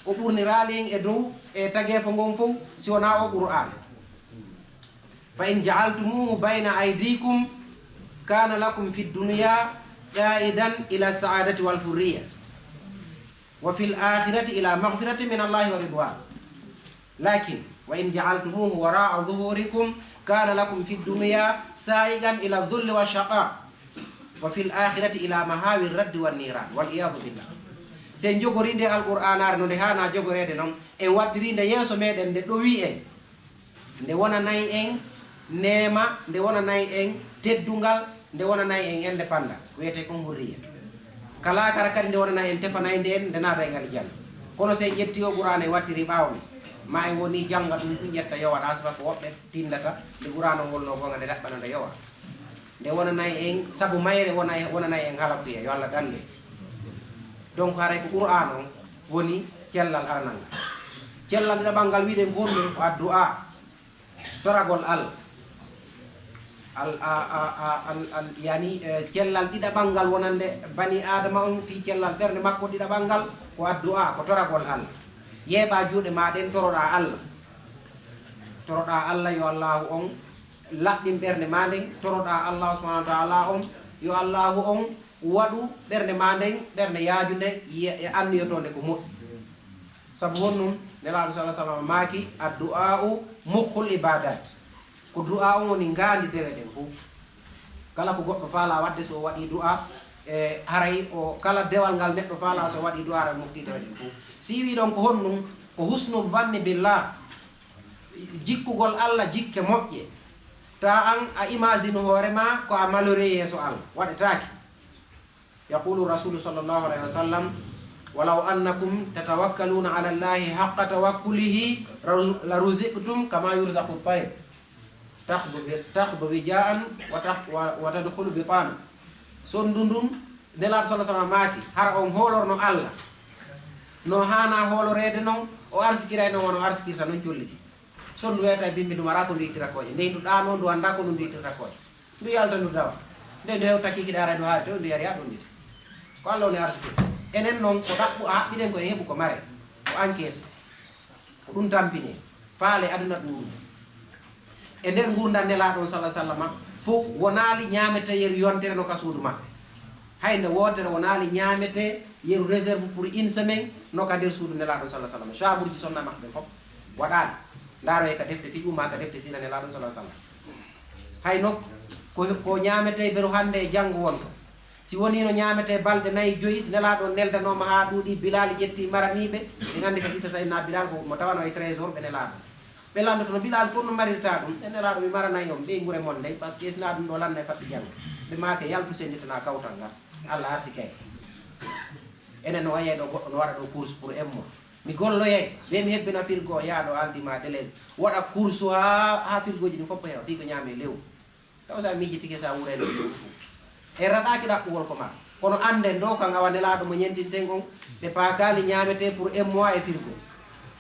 o ɓurniraali en e dow e tageefo ngon fof si wonaa o Qur'an. Fa in ja'altumuhu bayna aydikum kana lakum fi dunya qa'idan ila sa'adati wal hurriya, wa fil akhirati ila maghfirati min Allahi wa ridwan. Lakin wa in ja'altumuhu wara'a zuhurikum kana lakum fi dunya sa'iqan ila dhulli wa shaqa, wa fil akhirati ila mahawi raddi wan niran, wal iyadu billah. Sen jogori nde Alqur'aanaare no nde haanaa jogoreede non, en wattiri nde yeeso meɗen, nde ɗowi en. Nde wonanay en neema, nde wonanay en teddungal, nde wonanay en indépendance, wiyetee kon hurriya. Kala kara kadi nde wonanay en, tefanay nde en, nde naata en aljanna. Kono si en ƴetti o Qur'aana en wattiri ɓaawo men, ma en woni jannga ɗum, ɗum ƴetta yowa ɗaa, saba ko woɓɓe tindata nde Qur'aana on wonnoo goonga, nde ɗaɓɓana nde yowa. Nde wonanay en sabu mayre, wonay, wonanay en halakuya, yo Allah dandu en. Donc haray ko Qur'aana on woni cellal aranal ngal. Cellal ɗiɗaɓal ngal wiɗen ko honɗum? Ko addu'a, toragol Allah. Al, a, a, a, al, al, yani, eh, cellal ɗiɗaɓal ngal wonande bani Aadama on fii cellal ɓernde makko ɗiɗaɓal ngal ko addu'a, ko toragol Allah. Yeeɓaa juuɗe maa ɗen, toroɗaa Allah. Toroɗaa Allah, yo Allaahu on laɓɓin ɓernde maa nden. Toroɗaa Allah subhanahu wa taala on, yo Allaahu on waɗu ɓernde maa nden ɓernde yaajunde, ye-, e anniyotoonde ko moƴƴi. Sabu honɗum? Nelaaɗo sallallahu alaihi wasallam maaki, "Addu'a'u mukhul ibadat." Ko du'a on woni ngaandi dewe ɗen fof. Kala ko goɗɗo faala waɗde, so o waɗi du'a, e haray o, kala dewal ngal neɗɗo faala, so o waɗi du'a, haray o mofti dewe ɗen fof. Si wii ɗon ko honɗum? Ko husnu zanni billah. Jikkugol Allah jikke moƴƴe. Ta an a imagine hoore ma ko a malheureux yeeso Allah. Waɗetaake. Yaqulu Rasulu sallallahu alaihi wasallam, "Walaw annakum tatawakkaluna ala Allahi haqqa tawakkulihi, la ruziqtum kama yurzaqu tayr. Takhdu bi, takhdu bija'an wa takh-, wa, wa tadkhulu bitana." Sondu ndun, Nelaaɗo sallallahu alaihi wasallam maaki, hara on hoolorno Allah no haana hooloreede non, o arsikiray non wano arsikirta non colli ɗin. Sondu weeta e bimbi, ndu mara ko ndu ittira kooƴe. Nde ndu ɗaano, ndu annda ko ndu, ndu ittirta kooƴe. Ndu yalta, ndu dawa. Nde ndu hewta kikiɗe, ara ndu haari to, ndu yari haa ɗum ndita. Ko Allah woni arsikiiɗo. Enen non, ko ɗaɓɓu a haɓɓiɗen ko en heɓu ko mare, ko encaisse. Ko ɗum tampini. Faale aduna ɗuuɗum. E nder nguurndam Nelaaɗo on, sallallahu alaihi wasallam, fof wonaali ñaametee yeru yontere no ka suudu maɓɓe. Hay nde wootere wonaali ñaametee yeru réserve pour une semaine no ka nder suudu Nelaaɗo on, sallallahu alaihi wasallam. Chambre ji sonna maɓɓe fof waɗaali. Ndaaro e ka defte fiqhu maa ka defte siira Nelaaɗo on, sallallahu alaihi wasallam. Hay nokku ko, ko ñaametee beru hannde e janngo wonto. Si wonii no ñaametee balɗe nayi, joyi, si Nelaaɗo on neldanooma haa ɗuuɗi, Bilaal ƴetti maraniiɓe, ɓe nganndi ka kisa Sayyidina Bilaal ko mo tawano e trésor ɓe Nelaaɗo. Ɓe lanndoto no Bilaal ko no marirta ɗum, ɓe Nelaaɗo mi maranay on, ɓeynguure mon dey, parce que si na ɗum ɗo lannay faɓɓi janngo. Ɓe maake yaltu senditana kawtal ngal, Allah arsikay. Enen no wayay ɗo goɗɗo no waɗa ɗo course pour un mois. Mi golloyay, be mi hebbina firgo, yaa ɗo Aldi ma Deleuze. Waɗa course haa, haa firgooji ɗin fof ko heewa, fii ko ñaame lewru. Taw sa miijitike sa wuurayno ɗum ɗum fof. E raɗaaki ɗaɓɓugol ko ma. Kono annden ɗo ka ngawa Nelaaɗo mo ñentinten on, ɓe paakaali ñaametee pour un mois e firgo.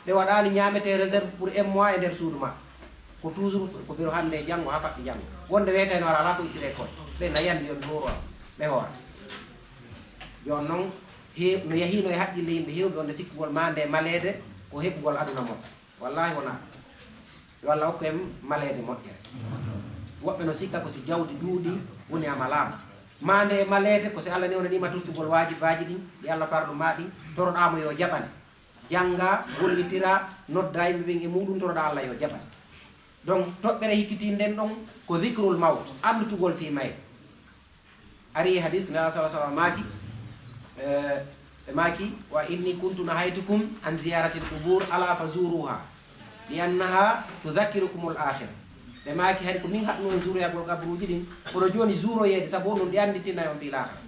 Ɓe waɗaali ñaametee réserve pour un mois e nder suudu ma. Ko toujours ko biro hannde e janngo haa faɓɓi janngo. Wonde weetay no wara alaa ko ittire ko. Ɓe na yandi on ɗoro ɓe hoora. Jooni noon, he-, no yahiino e haqqille yimɓe heewɓe, wonde sikkugol maa nde maleede ko heɓugol aduna mon. Wallaahi wonaa. Yo Allah hokku en maleede moƴƴere. Woɓɓe no sikka ko si jawdi ɗuuɗi woni a malaama. Maa nde e maleede ko si Allah newnaniima tottugol waajibaaji ɗin, ɗi Allah farlu maa ɗin, toroɗaa mo yo jaɓane. Jannga, gollitira, nodda yimɓe ɓen e muuɗum, toroɗaa Allah yo jaɓane. Donc, toɓɓere hikkitiinden ɗon ko dhikrul mawt, anndutugol fii mayde. Ari e hadis, Nela sallallahu alaihi wasallam maaki, eh, ɓe maaki, "Wa inni kuntu nahaytukum an ziyaratil qubur, ala fazuruha, li annaha tudhakkirukumul akhirah." Ɓe maaki, "Hari ko min haɗno on zuuroyagol qabruuji ɗin, kono jooni zuuroyeede, sabu on ɗum ɗi annditina on fii laakhira."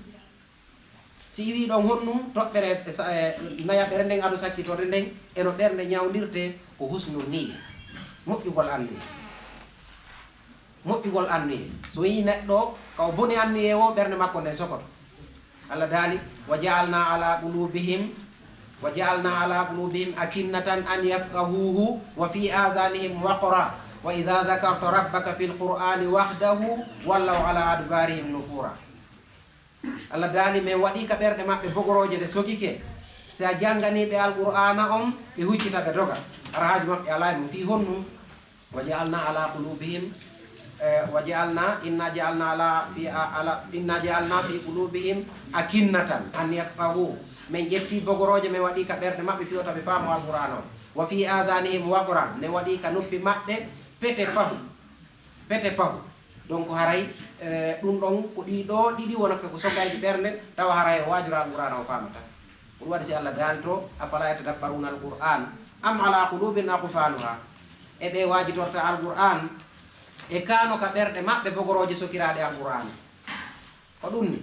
Si iwi ɗon honɗum, toɓɓere, e sa-, e nayaɓere nden, ado sakkitorde nden, e no ɓernde ñawndirte, ko husnu niyya, moƴƴugol anniya. Moƴƴugol anniye. So yii neɗɗo ka o boni anniye o, ɓernde makko nden sokoto. Allah daali, "Wa ja'alna ala qulubihim, wa ja'alna ala qulubihim akinnatan an yafqahuhu wa fi azanihim waqra wa idha dhakarta rabbaka fil qur'ani wahdahu wallaw ala adbarihim nufura." Allah daali, "Min waɗi ka ɓerɗe maɓɓe bogorooje, ɗe sokike. Si a jannganii ɓe Alqur'aana on, ɓe huccita, ɓe doga. Hara haaju maɓɓe alaa e mum." Fii honɗum? "Wa ja'alna ala qulubihim, eh, wa ja'alna, inna ja'alna ala fi, a-, ala, inna ja'alna fi qulubihim akinnatan an yafqahu." Min ƴetti bogorooje, min waɗi ka ɓerɗe maɓɓe fii wota ɓe faamu Alqur'aana on. "Wa fi adhanihim waqran." Min waɗi ka noppi maɓɓe pete pahu. Pete pahu. Donc, haray, eh, ɗum ɗon ko ɗii ɗoo ɗiɗi wonata ko sokayji ɓernde, tawa haray o waajora Alqur'aana o faamata. Ko ɗum waɗi si Allah daali to, "Afala yatadabbaruna al-Qur'an, am ala qulubin aqfaluha?" E ɓe waajitorta Alqur'aan, e kaano ka ɓerɗe maɓɓe bogorooje sokiraaɗe Alqur'aan. Ko ɗum ni.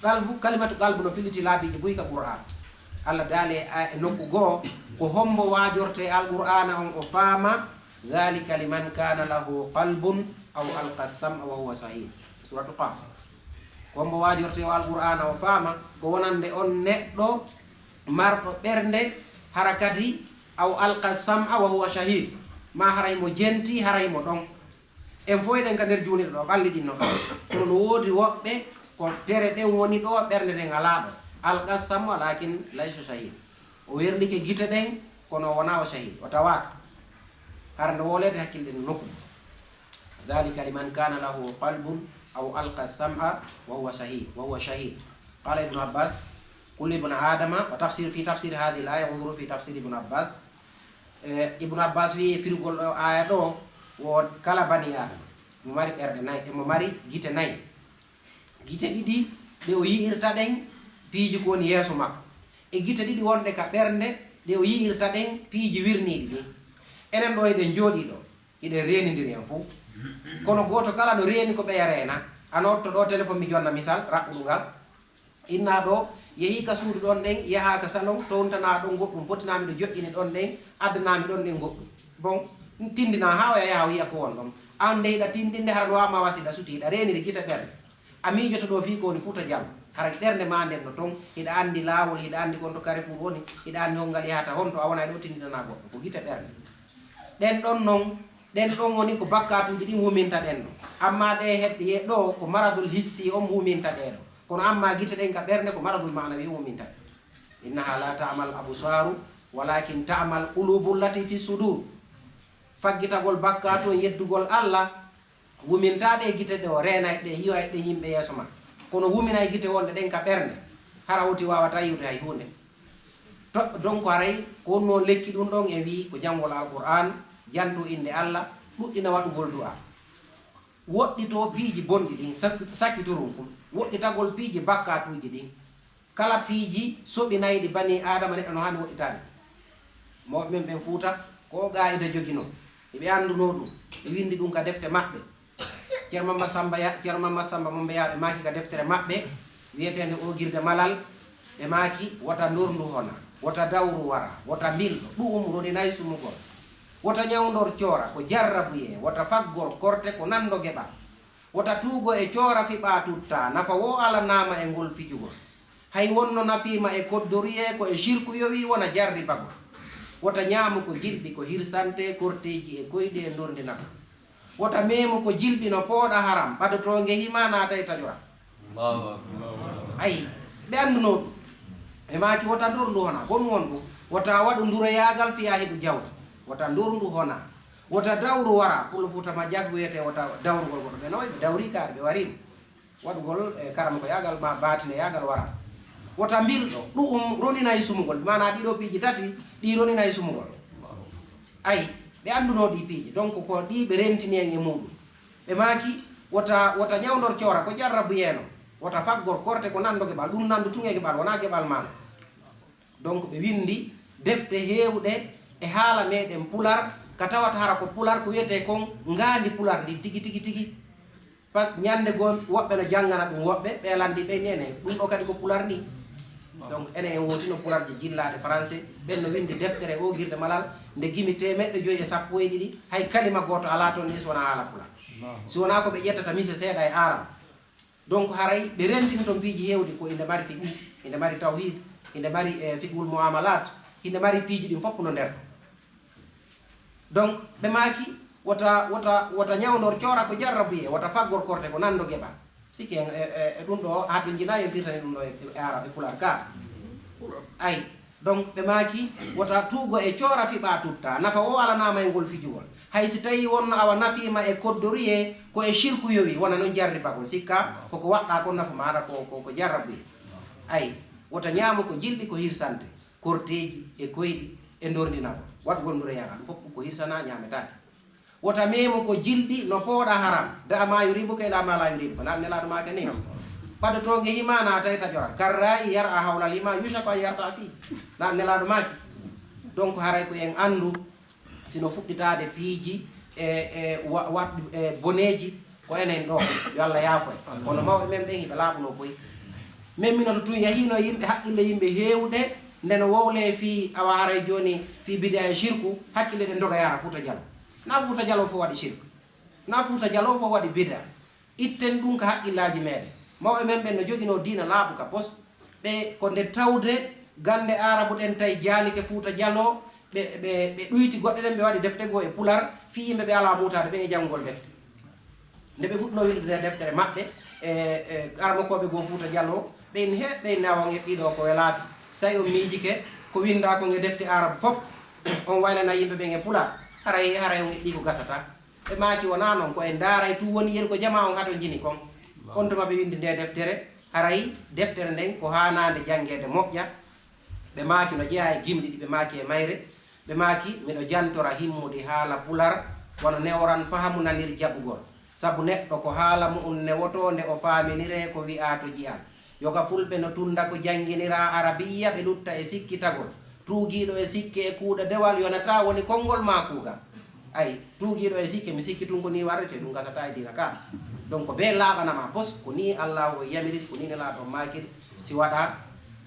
Qalbu, kalimatu qalbu no filliti laabiiji buy ka Qur'aan. Allah daali e, e nokku goo, ko hombo waajorte Alqur'aana on o faama, "Dhalika liman kana lahu qalbun aw alqa sam'a wa huwa shahid." Suratu Qaf. Ko hombo waajorte o Alqur'aana o faama, ko wonande on neɗɗo marɗo ɓernde, hara kadi, aw alqa sam'a wa huwa shahid, ma haray mo jenti, haray mo ɗon. En fof eɗen ka nder juulirɗe ɗo, ɓalli ɗin no ɗon. Kono no woodi woɓɓe ko tere ɗen woni ɗo, ɓernde nden alaa ɗo. Alqa sam'a walakin laysa shahid. O werlike gite ɗen, kono o wonaa o shahid, o tawaaka. Hara nde wooleede hakkille ɗen nokku. Dhalika liman kana lahu qalbun aw alqa sam'a wa huwa shahid, wa huwa shahid. Qala Ibnu Abbas, kullu ibnu Adama, wa tafsir, fi tafsir hadhihi al-aya, unzuru fi tafsir Ibnu Abbas. Eh, Ibnu Abbas wi e firugol ɗo aya ɗo, wo kala bani Adama. Mo mari ɓerɗe nayi, e mo mari gite nayi. Gite ɗiɗi ɗe o yi'irta ɗen piiji ko woni yeeso makko. E gite ɗiɗi wonɗe ka ɓernde ɗe o yi'irta ɗen piiji wirniiɗi ɗin. Enen ɗo eɗen jooɗii ɗo, eɗen reenindiri en fow. Kono gooto kala no reeni ko ɓeya reena. A notto ɗo telefon mi jonna misal, raɓɓuɗo ngal. Inna ɗo, yehii ka suudu ɗon ɗen, yahaa ka salon, towntanaa ɗon goɗɗum, potinaa miɗo joƴƴini ɗon ɗen, addanaa mi ɗon ɗen goɗɗum. Bon, tindinaa haa oya yaha o yi'a ko won ɗon. An nde hiɗa tindinde hara no wama wasi hiɗa suti, hiɗa reeniri gite ɓernde. A miijoto ɗo fii ko woni Fuuta Jallo. Haray ɓernde maa nden no ton, hiɗa anndi laawol, hiɗa anndi kon to Carrefour woni, hiɗa anndi hongal yahata, honto a wona e ɗo tindinanaa goɗɗo. Ko gite ɓernde. Ɗen ɗon non, ɗen ɗon woni ko bakkaatuuji ɗin wuminta ɗen ɗon. Amma ɗe heɓɓe ye ɗo ko maradul hissi on wuminta ɗe ɗo. Kono amma gite ɗen ka ɓernde ko maradul maanawi wuminta ɗe. Innaha la ta'mal absaru, walakin ta'mal qulubu allati fi sudur. Faggitagol bakkaatu on yeddugol Alla, wuminta ɗe gite ɗe o reena e ɗe, yi'a e ɗe yimɓe yeeso ma. Kono wumina e gite wonɗe ɗen ka ɓernde, hara woti waawata yi'ude hay huunde. To, donc haray ko honno lekki ɗum ɗon e wii ko janngol Alqur'aan, janto innde Alla, ɗuɗɗina waɗugol du'a. Woɗɗito piiji bonɗi ɗin, sak-, sakkitorun kun. Woɗɗitagol piiji bakkaatuuji ɗin. Kala piiji soɓinayɗi banii Aadama neɗɗo no haani woɗɗitaade. Mawɓe men ɓen Fuuta, ko o qaa'ida joginoo. Eɓe anndunoo ɗum. Ɓe winndi ɗum ka defte maɓɓe. Ceerno Mamma Samba ya-, Ceerno Mamma Samba Mombe Yaaɓe maaki ka deftere maɓɓe wiyeteende Oogirde Malal, ɓe maaki, wota ndorndu hona, wota dawru wara, wota mbilɗo, ɗu'um roninay sumugol. Wota ñawndor coora ko jarrabuyee, wota faggor korte ko nanndo geɓal. Wota tuugo e coora fiɓaa tuttaa, nafa woo alanaama e ngol fijugol. Hay wonno nafiima e koddoruyee ko e sirku yowii wona jarribagol. Wota ñaamu ko jilɓi ko hirsante korteeji e koyɗi e ndorndinagol. Wota meemu ko jilɓi no pooɗa haram, ɓadotoonge hima naatay taƴora. Allahu akbar. Ayi, ɓe anndunoo ɗum. Ɓe maaki wota ndorndu hona, ko ɗum won ɗum. Wota waɗu nduroyaagal fiyaa heɓu jawdi. Wota ndorndu hona. Wota dawru wara, Pullo Fuuta Majjak wiyete wota dawrugol goɗɗo. Ɓe noy, ɓe dawri kaari, ɓe wariino. Waɗugol, e, karamkoyaagal ma baatinoyaagal wara. Wota mbilɗo, ɗu'um roninay sumugol. Maanaa ɗii ɗoo piiji tati, ɗii roninay sumugol. Ayi, ɓe anndunoo ɗii piiji. Donc, ko ɗii ɓe rentini en e muuɗum. Ɓe maaki, wota, wota ñawndor coora, ko jarrabu yeeno. Wota faggor korte, ko nanndo geɓal. Ɗum nanndo tun e geɓal, wonaa geɓal maano. Donc, ɓe winndi defte heewɗe e haala meɗen Pular, ka tawata hara ko Pular ko wiyetee kon ngaandi Pular ndin tigi, tigi, tigi. Pas ñannde goo, woɓɓe no janngana ɗum, woɓɓe ɓe lanndi ɓe nene, ɗum ɗo kadi ko Pular ni. Donc, enen en wootino Pularji jillaaɗe Français, ɓen no winndi deftere Oogirde Malal, nde gimi teemeɗɗe joyi e sappo e ɗiɗi, hay kalima gooto alaa toon ni si wonaa haala Pular. Si wonaa ko ɓe ƴettata mise seeɗa e Aarab. Donc, haray ɓe rentini toon piiji heewɗi, ko inde mari fiqhu, inde mari tawhid, inde mari, eh, fiqhul muamalat, inde mari piiji ɗin fof no nder toon. Donc, ɓe maaki, wota, wota, wota ñawndor coora ko jarrabuye, wota faggor korte ko nanndo geɓal. Sikke en, e, e, e ɗum ɗo, haa to njinaa en firtani ɗum ɗo e, e Aarab, e Pular ka. Ay, donc, ɓe maaki, wota tuugo e coora fiɓaa tuttaa, nafa o alanaama e ngol fijugol. Hay si tawii wonno awa nafiima e koddoruyee, ko e sirku yowii, wona noon jarribagol, sikka koko waɗɗaa kon nafa maɗa ko, ko, ko jarrabuyee. Ay, wota ñaamu ko jilɓi ko hirsante, korteeji e koyɗi e ndorndinagol. Waɗugol nduroyaagal, ɗum fof ko hirsanaa, ñaametaake. Wota meemu ko jilɓi no pooɗa haram, da ma yuribuka ila ma la yuribuka. Naan Nelaaɗo maaki ni, ɓadotoonge hima naatay taƴoral. Karra'i yar'a hawlal hima yushaku an yarta'a fi. Naan Nelaaɗo maaki. Donc, haray ko en anndu, si no fuɗɗitaade piiji e, e wa-, waɗ-, e boneeji, ko enen ɗo, yo Allah yaafo en. Kono mawɓe men ɓen, hiɓe laaɓunoo boy. Men minoto tun yahiino yimɓe, haqqille yimɓe heewude, nde no wowlee fii, awa haray jooni, fii bida e sirku, haqqille ɗen doga yaara Fuuta Jaloo. Na Fuuta Jaloo fof waɗi sirku. Na Fuuta Jaloo fof waɗi bida. Itten ɗum ka haqqillaaji meɗen. Mawɓe men ɓen no joginoo diina laaɓu ka pos. Ɓe ko nde tawde gannde Aarabu ɗen tawi jaalike Fuuta Jaloo, ɓe, ɓe, ɓe ɗuyti goɗɗe ɗen, ɓe waɗi defte goo e Pular, fii yimɓe ɓe alaa muutaade ɓen e janngugol defte. Nde ɓe fuɗɗunoo winndude nde deftere maɓɓe, e, e, aramokooɓe goo Fuuta Jaloo, ɓe inni, "He, ɓe inni, awa on heɓɓii ɗoo ko welaafi. Say on miijike ko winndaa kon e defte Aarabu fof, on waylana yimɓe ɓen e Pular." Haray, haray on eɓɓi ko gasata. Ɓe maaki, wonaa non, ko en ndaaray tun woni yeru ko jamaa on hatonjini kon. On tuma ɓe windi nde deftere, haray deftere nden ko haanaande janngeede moƴƴa. Ɓe maaki no jeyaa e gimɗi ɗi ɓe maaki e mayre. Ɓe maaki, miɗo jantora himmude haala pular, wano neworan fahamu nanir jaɓugol. Sabu neɗɗo ko haala mu'un newotoo nde o faaminiree ko wi'aa to ƴi'al. Yoga fulɓe no tunnda ko jannginiraa Arabiyya, ɓe lutta e sikkitagol. Tuugiiɗo e sikke e kuuɗa dewal yonataa woni konngol maa kuugal. Ay, tuugiiɗo e sikke, mi sikki tun ko nii warretee, ɗun gasataa e diina ka. Donc, bee laaɓana maa pos, ko nii Allaahu o yamiriri, ko nii Nelaaɗo on maakiri, si waɗaa,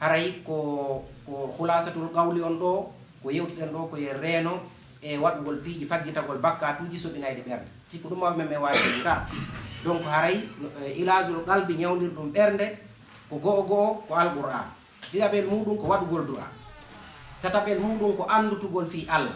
haray ko, ko khulaasatul qawli on ɗoo, ko yewtuɗen ɗoo, ko yen reeno e waɗugol piiji faggitagol bakkaatuuji soɓinayɗi ɓernde. Si ko ɗun mawɓe men ɓen waawi ɗun ka. Donc, haray, no, e, ilaajul qalbi, ñawndirɗun ɓernde, ko go'o go'o, ko Alqur'aan. Ɗiɗaɓel muuɗun ko waɗugol du'a. Tataɓel muuɗun ko anndutugol fii Alla.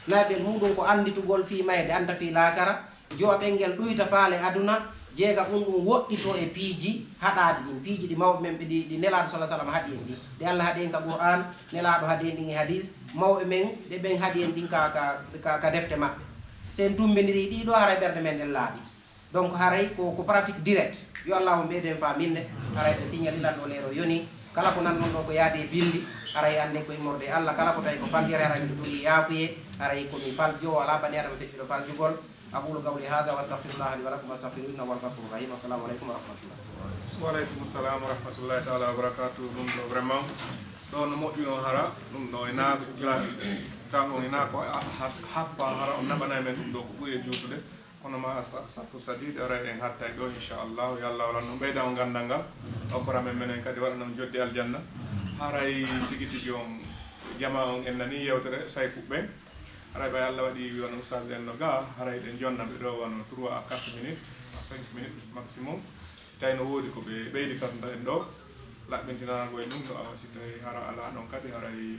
Nayaɓel muuɗun ko annditugol fii mayde, annda fii laakara. Jowaɓel ngel ɗuyta faale aduna. Jeegaɓun ɗun woɗɗitoo e piiji haɗaaɗi ɗin, piiji ɗi mawɓe men ɓe ɗi, ɗi Nelaaɗo sallallaahu alayhi wa sallam haɗi en ɗin, ɗi Alla haɗi en ka Qur'aan, Nelaaɗo haɗi en ɗin e hadiis, mawɓe men ɓe ɓen haɗi en ɗin ka, ka, ka, ka defte maɓɓe. Si en tumbindirii ɗii ɗoo, haray ɓerɗe men ɗen laaɓii. Donc, haray ko, ko pratique direct. Yo Allaahu on ɓeydu en faaminde. Haray ɓe signalila ɗoo leero yoni. Kala ko nanɗon ɗoo ko yaadi e binndi, haray annden ko immorde e Alla. Kala ko tawi ko faljere, haray miɗo torii yaafuyee. Haray ko mi faljo, alaa bani Aadama feƴƴuɗo faljugol. أقول قولي هذا وأستغفر الله لي ولكم واستغفروه إنه هو الغفور الرحيم. السلام عليكم ورحمة الله. Wa aleykum salam wa rahmatullahi taala wa barakatuh. Ɗun ɗoo vraiment, ɗoo no moƴƴunoo hara, ɗun ɗoo e naako, tan on e naako, a, ha, happa hara, on naɓanay men ɗun ɗoo ko ɓuri e juutude. Kono ma sa-, safu sadiiɗi, aray en hattay ɗoo, inchallah. Yo Allah walan ɗun ɓeyda on ganndal ngal, okkora men menen kadi, waɗana on joddi aljanna. Haray tigi tigi on, jamaa on en nanii yewtere Sayku ɓen. Haray ɓay Allah waɗi wano ustaas en no ga, haray ɗen jonna ɓe ɗoo wano trois à quatre minutes, à cinq minutes maximum. Si tawi no woodi ko ɓe ɓeyditorta en ɗoo, laɓɓintinanago en ɗun ɗoo, awa si tawi hara alaa non kadi, haray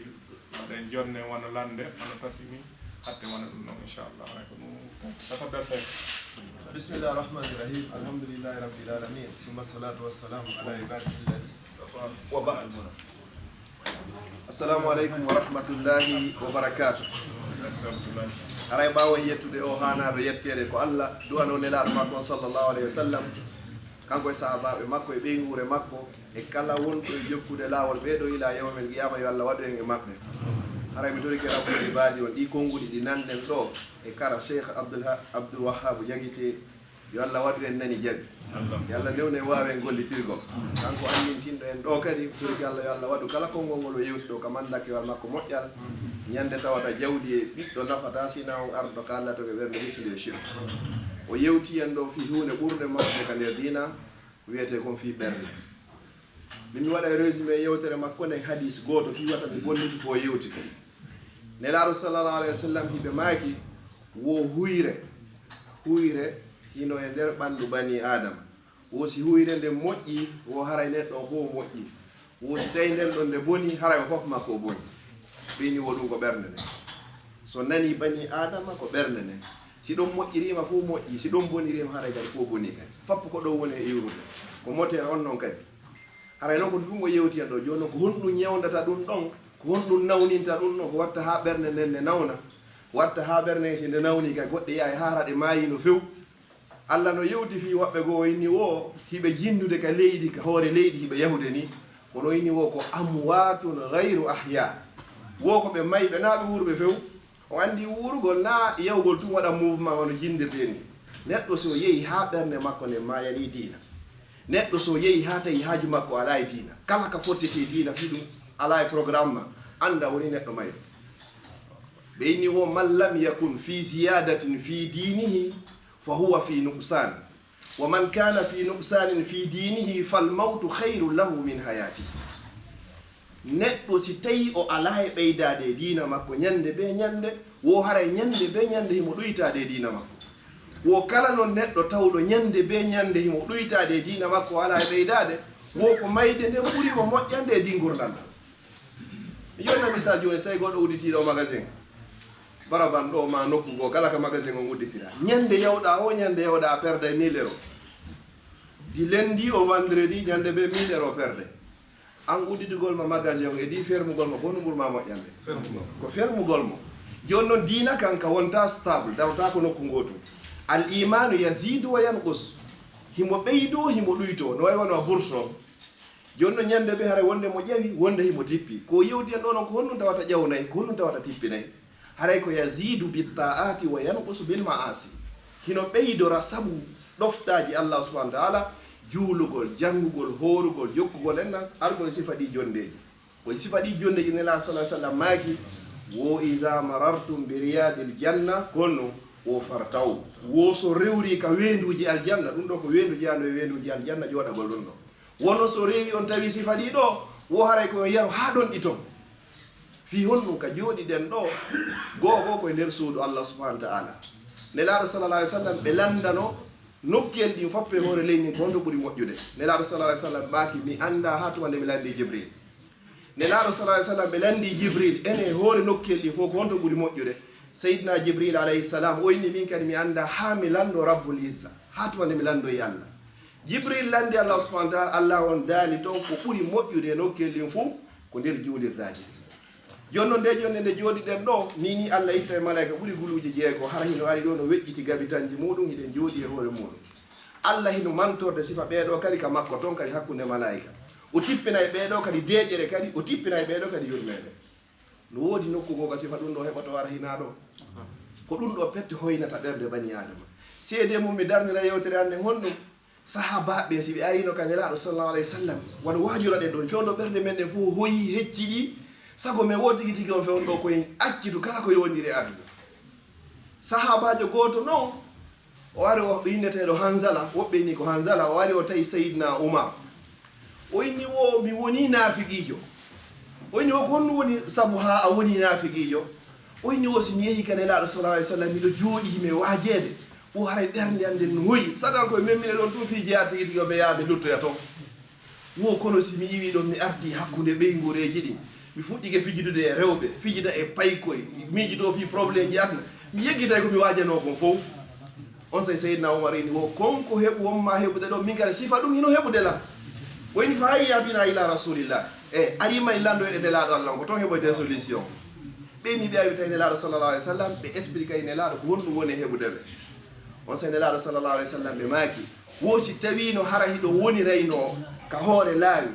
waɗen jonne wano lannde, wano tati ni, hatte wano ɗun ɗon, inchallah. Haray ko ɗun, tafaddal Sayku. بسم الله الرحمن الرحيم. الحمد لله رب العالمين. ثم الصلاة والسلام على عباده الذي اصطفى. وبعد. Assalamu aleykum wa rahmatullahi wa barakatuh. Haray ɓaawo yettude o haanaaɗo yetteede ko Allah, du'ano Nelaaɗo makko on sallallahu alayhi wa sallam, kanko e sahaabaaɓe makko e ɓeynguure makko, e kala wonɗo e jokkude laawol ɓee ɗoo ilaa yawmil qiyaama, yo Allah waɗu en e maɓɓe. Haray mi torike Rabbul Ibaadi on, ɗii konnguɗi ɗi nanɗen ɗoo e kara Cheikh Abdul Ha-, Abdul Wahhab Jagite, yo Allah waɗu en nani jaɓi. Yo Allah newnu en waawen gollitirgol. Kanko anndintinɗo en ɗoo kadi, mi torike Allah yo Allah waɗu kala konngol ngol o yewti ɗoo ka mandakewal makko moƴƴal. Ñande tawata jawdi e ɓiɗɗo nafataa sinaa on arɗo ka Allah to ɓe ɓernde hisnude e shirk. O yewti en ɗoo fii huunde ɓurnde mawnude ka nder diina, wiyetee kon fii ɓernde. Min mi waɗa résumé yewtere makko nden, hadiis gooto fii wata mi bonniti ko o yewti kon. Nelaaɗo sallallahu alayhi wa sallam hiɓe maaki, wo huyre, huyre hino e nder ɓanndu banii Aadama. Wo si huyre nden moƴƴii, wo haray nden ɗon fow moƴƴii. Wo si tawi nden ɗon nde bonii, haray o fof makko o bonii. Ɓeyni wo ɗun ko ɓernde nden. So nanii banii Aadama, ko ɓernde nden. Si ɗon moƴƴiriima, fow moƴƴii. Si ɗon boniriima, haray kadi fow bonii kadi. Fop ko ɗon woni e iwrude. Ko moteur on non kadi. Haray non ko ɗun o yewti en ɗoo. Jooni non ko honɗun ñawndata ɗun ɗon? Ko honɗun nawninta ɗun ɗon? Ko watta haa ɓernde nden nde nawna? Watta haa ɓernde nden si nde nawnii kay, goɗɗe yahay haa hara ɗe maayii no few. Allah no yewti fii woɓɓe goo, o inni wo hiɓe jinndude ka leydi, ka hoore leydi hiɓe yahude nii. Kono o inni wo ko amwaatun ghayru ahyaa. Wo ko ɓe mayɓe, naa ɓe wuurɓe few. O anndi wuurugol naa yahugol tun waɗa mouvement wano jinndirɗen nii. Neɗɗo si o yehi haa ɓernde makko nden maayanii diina. Neɗɗo si o yehi haa tawi haaju makko alaa e diina. Kala ka fottetee diina fii ɗun alaa e programme maa. Annda woni neɗɗo mayɗo. Ɓe inni wo, "Man lam yakun fi ziyadatin fi dinihi, fa huwa fi nuqsan. Wa man kana fi nuqsanin fi dinihi, fal mawtu khayrun lahu min hayatihi." Neɗɗo si tawi o alaa e ɓeydaade e diina makko ñande bee ñande, wo haray ñande bee ñande himo ɗuytaade e diina makko. Wo kala non neɗɗo tawɗo ñande bee ñande himo ɗuytaade e diina makko, o alaa e ɓeydaade, wo ko mayde nden ɓuri mo moƴƴande e dingurdal ngal. Mi jonna misal jooni, so tawi goɗɗo udditiiɗo magasin, baraban ɗoo maa nokku goo, kala ka magasin on udditiraa. Ñande yawɗaa o, ñande yawɗaa a perday mille euros. Di lundi au vendredi, ñande bee mille euros perday. An udditugol ma magasin on e di fermugol ma, ko honɗun ɓuri ma moƴƴande? Fermugol. Ko fermugol mo. Jooni noon, diina kan ka wonta stable, darota ko nokku ngootu. Al imanu yazidu wa yanqus. Himo ɓeydo, himo ɗuyto, no wayi wano a bourse noon. Jooni noon, ñande be haray wonde mo ƴawi, wonde himo tippi. Ko yewti en ɗo noon, ko honɗum tawata ƴawnay, ko honɗum tawata tippinay? Haray ko yazidu bit ta'ati wa yanqusu bil ma'asi. Hino ɓeydora sabu ɗoftaaji Allah subhanahu wa ta'ala, juulugol, janngugol, hoorugol, jokkugol en nan, argol e sifa ɗi jondeeji. Ko e sifa ɗi jondeeji Nelaaɗo sallallahu alaihi wasallam maaki, wo iza marartum bi riyadil janna, kono wo fartaw. Wo so rewri ka weenduuji aljanna, ɗum ɗo ko weendu jeyaaɗo e weenduuji aljanna, jooɗagol ɗum ɗo. Wono so rewi on tawi sifa ɗi ɗo, wo haray ko on yaro haa ɗon ɗi ton. Fii honɗum ka jooɗiɗen ɗo, goo goo ko e nder suudu Allah subhanahu wa ta'ala. Nelaaɗo sallallahu alaihi wasallam ɓe lanndano nokkel ɗin fof e hoore leydi ndin ko honto ɓuri moƴƴude. Nelaaɗo sallallahu alaihi wasallam maaki, mi annda haa tuma nde mi lanndi Jibril. Nelaaɗo sallallahu alaihi wasallam ɓe lanndi Jibril ene e hoore nokkel ɗin fof ko honto ɓuri moƴƴude. Seydina Jibril alayhi salam o inni, min kadi mi annda haa mi lanndo Rabbul Izza, haa tuma nde mi lanndo e Allah. Jibril lanndi Allah subhanahu wa ta'ala, Allah on daali ton ko ɓuri moƴƴude e nokkel ɗin fof ko nder juulirdaaji ɗin. Jooni noon, nde jonde nde jooɗiɗen ɗo, ni ni Allah itta e malaa'ika ɓuri guluuje jeego, hara hino ari ɗo no weƴƴiti gabitanji muɗum, hiɗen jooɗi e hoore muɗum. Allah hino mantorde sifa ɓee ɗo kadi ka makko ton kadi hakkunde malaa'ika. O tippina e ɓee ɗo kadi deeƴere kadi, o tippina e ɓee ɗo kadi yurmeende. No woodi nokku goo ka sifa ɗum ɗo heɓoto ara hinaa ɗo? Ko ɗum ɗo pette hoynata ɓernde bani Aadama. Seedee mum mi darnira yewtere an nden honɗum? Sahaabaaɓe ɓen, si ɓe ariino ka Nelaaɗo sallallahu alaihi wasallam, wano waajuraɗen ɗon, fewndo ɓernde men ɗen fof hoyi, hecciɗi, sago men wo tigi tigi on fewndo ɗo ko en accitu kala ko yowondiri e aduna. Sahaabaajo gooto non, o ari, o inneteeɗo Hanzala, woɓɓe inni ko Hanzala, o ari o tawi Seydina Umar. O inni wo, mi woni naafiqiijo. O inni wo, ko honɗum woni sabu haa a woni naafiqiijo? O inni wo, si mi yehi ka Nelaaɗo sallallahu alaihi wasallam, miɗo jooɗi, mi waajeede, wo haray ɓernde an nden no hoyi. Sagan ko e men minen ɗon tun fii jeyaa tigi tigi o ɓe yaha mi luttoya ton. Wo kono si mi iwi ɗon, mi arti hakkunde ɓeynguureeji ɗin, mi fuɗɗike fijidude e rewɓe, fijida e paykoy, miijitoo fii probleemji aduna, mi yeggitay ko mi waajanoo kon fow. Onsay Seydina Umar inni wo, kon ko heɓu, won maa heɓude ɗon, min kadi sifa ɗum hino heɓude lan. O inni, fa hayya bina ila rasulillah. E, ari ma e lanndo e Nelaaɗo Allah on, ko ton heɓoyten solution. Ɓe inni ɓe ari ɓe tawi Nelaaɗo sallallahu alaihi wasallam, ɓe expliquay Nelaaɗo ko honɗum woni e heɓude ɓe. Onsay Nelaaɗo sallallahu alaihi wasallam ɓe maaki, wo si tawiino hara hiɗo woniraynoo ka hoore laawi,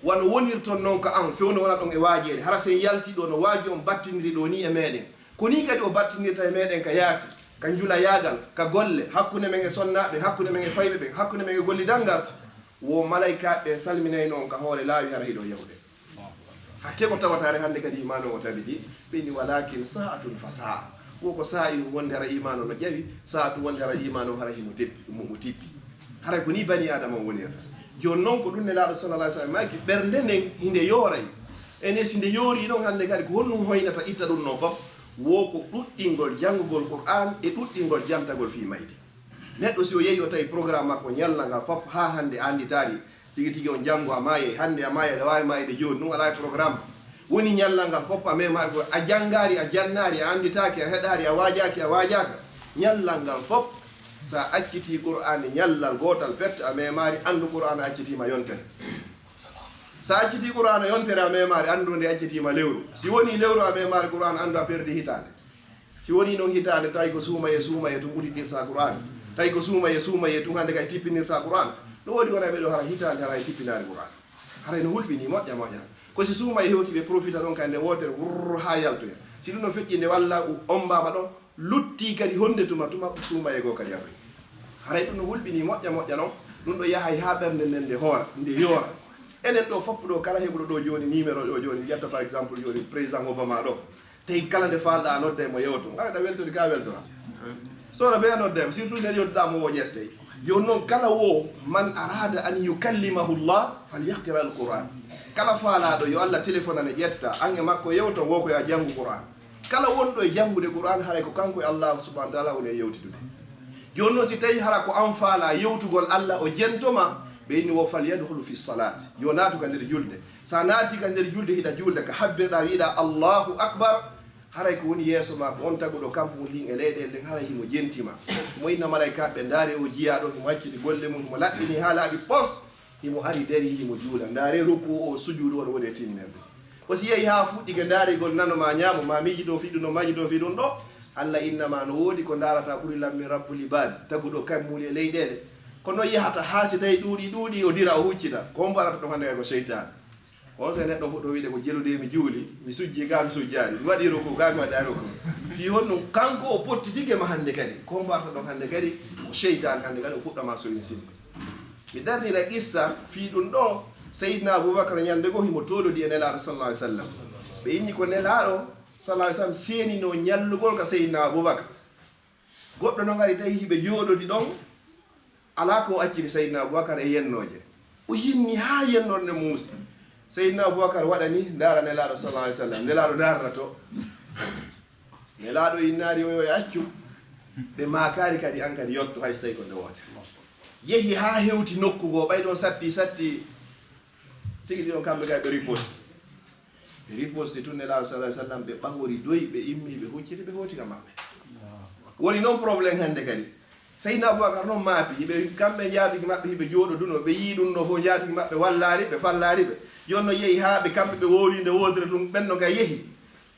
wano wonirton non ka an, fewndo wona ɗon e waajeede, hara si en yaltii ɗo no waaju on battiniri ɗo ni e meɗen. Ko nii kadi o battinirta e meɗen ka yaasi, ka njulayaagal, ka golle, hakkunde men e sonnaaɓe, hakkunde men e fayɓe ɓen, hakkunde men e gollidal ngal. Wo malaa'ikaaɓe ɓen salminaynoo on ka hoore laawi hara hiɗo yahude. Hakke ko tawata hare hannde kadi imaanu o tabiti, ɓe inni, walakin sa'atun fa sa'a. Wo ko saa'i wonde hara imaanu no ƴawi, sa'atu wonde hara imaanu hara himo teppi, mo, mo tippi. Haray ko nii bani Aadama wonirta. Jooni non ko ɗum Nelaaɗo sallallahu alaihi wasallam maaki, ɓernde nden hinde yooray. Enen si nde yoori non hannde kadi, ko honɗum hoynata itta ɗum non fof? Wo ko ɗuɗɗingol janngugol Qur'aan e ɗuɗɗingol jantagol fii mayde. Neɗɗo si o yehi o tawi programme makko ñalla ngal fof haa hannde a annditaali, tigi tigi on janngo a maayay, hannde a maayay, aɗa waawi maayde jooni, ɗum alaa e programme. Woni ñalla ngal fof a memaali ko a janngaali, a jannaali, a annditaaki, a heɗaali, a waajaaki, a waajaaka. Ñalla ngal fof, so a accitii Qur'aani ñallal gootal pet, a memaali, anndu Qur'aana accitiima yontere. So a accitii Qur'aana yontere, a memaali, anndu nde accitiima lewru. Si wonii lewru a memaali Qur'aana, anndu a perdi hitaande. Si wonii non hitaande, tawi ko suumayee suumayee tun udditirta Qur'aana. Tawi ko suumayee suumayee tun hannde kay tippinirta Qur'aana. No woodi wona ɓe ɗo hara hitaande hara e tippinaani Qur'aana. Haray no hulɓinii moƴƴa moƴƴa. Ko si suumayee hewti ɓe profita ɗon kay nde wootere wurr haa yaltoya. Si ɗum no feƴƴi nde walla u-, ombaama ɗon, luttii kadi honde tuma tuma suumayee goo kadi arri. Haray ɗum no hulɓinii moƴƴa moƴƴa non. Ɗum ɗo yahay haa ɓernde nden nde hoora, nde yoora. Enen ɗo fof ɗo kala heɓuɗo ɗo jooni numéro ɗo jooni, ƴetta par exemple jooni président Obama ɗo. Tawi kala nde faalɗaa a nodday mo yewto, ngaɗa weltorde ka weltora. Sona be a nodday mo, surtout nde yewtuɗaa mo o ƴettay. Jooni non kala wo man arada an yukallimahu llah falyaqra al Qur'an. Kala faalaaɗo yo Allah téléphonane ƴetta, an e makko yewto, wo ko yo a janngu Qur'an. Kala wonɗo e janngude Qur'an haray ko kanko e Allah subhanahu wa ta'ala woni e yewtidude. Jooni non si tawi hara ko an faalaa yewtugol Allah o jentoma, ɓe inni wo falyadkhulu fi salat. Yo naatu ka nder julde. Sa naati ka nder julde, hiɗa juulde ka habbirɗaa, wiɗa Allahu Akbar, haray ko woni yeeso ma ko on taguɗo kammu ndin e leyɗeele ɗen, haray himo jentima. Himo inna malaykaaɓe, ndaare o jiyaaɗo, himo acciti golle mum, himo laɓɓini haa laaɓi pos, himo ari darii, himo juula. Ndaare rukuu o, sujuudu o, no woni e tinnirde. Ko si yehi haa fuɗɗike ndaarigol nano ma ñaamo, ma miijito fii ɗum ɗo, maajito fii ɗum ɗo, Allah innama no woodi ko ndaarata ɓuri lammi rabbul ibaadi, taguɗo kammuuli e leyɗeele. Ko noon yahata haa si tawi ɗuuɗi ɗuuɗi, o dira, o huccita. Ko hombo arata ɗum hannde kay? Ko seytaane. On sey neɗɗo fuɗɗo wiide ko jelude mi juuli, mi sujji ga mi sujjaali, mi waɗi ruku ga mi waɗaali ruku. Fii honɗum kanko o pottitike ma hannde kadi? Ko hombo arata ɗum hannde kadi? Ko seytaane hannde kadi o fuɗɗa ma soyni sinno. Mi darnira qissa fii ɗum ɗo. Seydina Abubakar ñande goo himo toolodi e Nelaaɗo sallallahu alaihi wasallam. Ɓe inni ko Nelaaɗo sallallahu alaihi wasallam seeninoo ñallugol ka Seydina Abubakar. Goɗɗo non ari tawi hiɓe jooɗodi ɗon, alaa ko o acciri Seydina Abubakar e yennooje. O yenni haa yennoore nde muusi. Seydina Abubakar waɗani ndaara Nelaaɗo sallallahu alaihi wasallam. Nelaaɗo ndaarana to. Nelaaɗo innaari o yo accu. Ɓe maakaari kadi an kadi yotto hay so tawi ko nde wootere. Yehi haa hewti nokku goo, ɓay ɗon satti, satti. Tigi ɗi ɗon kamɓe kay ɓe riposti. Ɓe riposti tun Nelaaɗo sallallahu alaihi wasallam, ɓe ɓaŋori doy, ɓe immi, ɓe hucciti, ɓe hooti ka maɓɓe. Woni non problème hannde kadi. Seydina Abubakar non maapi, hiɓe kamɓe njaatigi maɓɓe, hiɓe jooɗoduno, ɓe yii ɗum ɗo fof, njaatigi maɓɓe wallaari ɓe, fallaari ɓe. Jooni no yehi haa ɓe kamɓe ɓe wowlinde wootere tun, ɓen no kay yehi.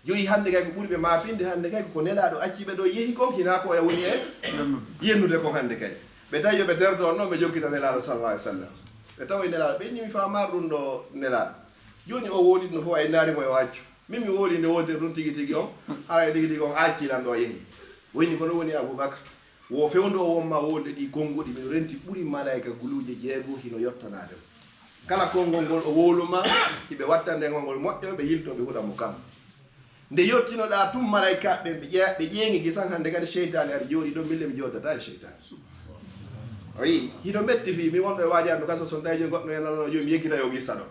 Joyi hannde kay ko ɓuri ɓe maapinde hannde kay ko Nelaaɗo acci ɓe ɗo yehi kon, hinaa ko e woni e yennude kon hannde kay. Ɓe tawi yo ɓe terto on ɗon, ɓe jokkita Nelaaɗo sallallahu alaihi wasallam. Ɓe tawa e Nelaaɗo, ɓe inni mi faamaar ɗum ɗo Nelaaɗo. Jooni o wowliti no fof ay ndaari mo e o accu. Min mi wowli nde wootere ɗum tigi tigi on, hara e tigi tigi on acci lan ɗo yehi. Woni ko ɗum woni Abubakar. Wo fewndo o wonma wolde ɗi konguɗi, miɗo renti ɓuri malaika guluuje jeego hino yottanaade mo. Kala kongol ngol o wowluma, hiɓe wattande ngol ngol moƴƴo, ɓe yilto, ɓe huɗa mo kam. Nde yottinoɗaa tun malaika ɓen, ɓe ƴe-, ɓe ƴeeŋi kisan hannde kadi seytaane ari jooɗi ɗo, mille mi jooddata e seytaane. O yii, hino metti fii, mi wonɗo e waajaandu kaso, son tawi jooni goɗɗo en nanano jooni mi yeggita yo gissa ɗo.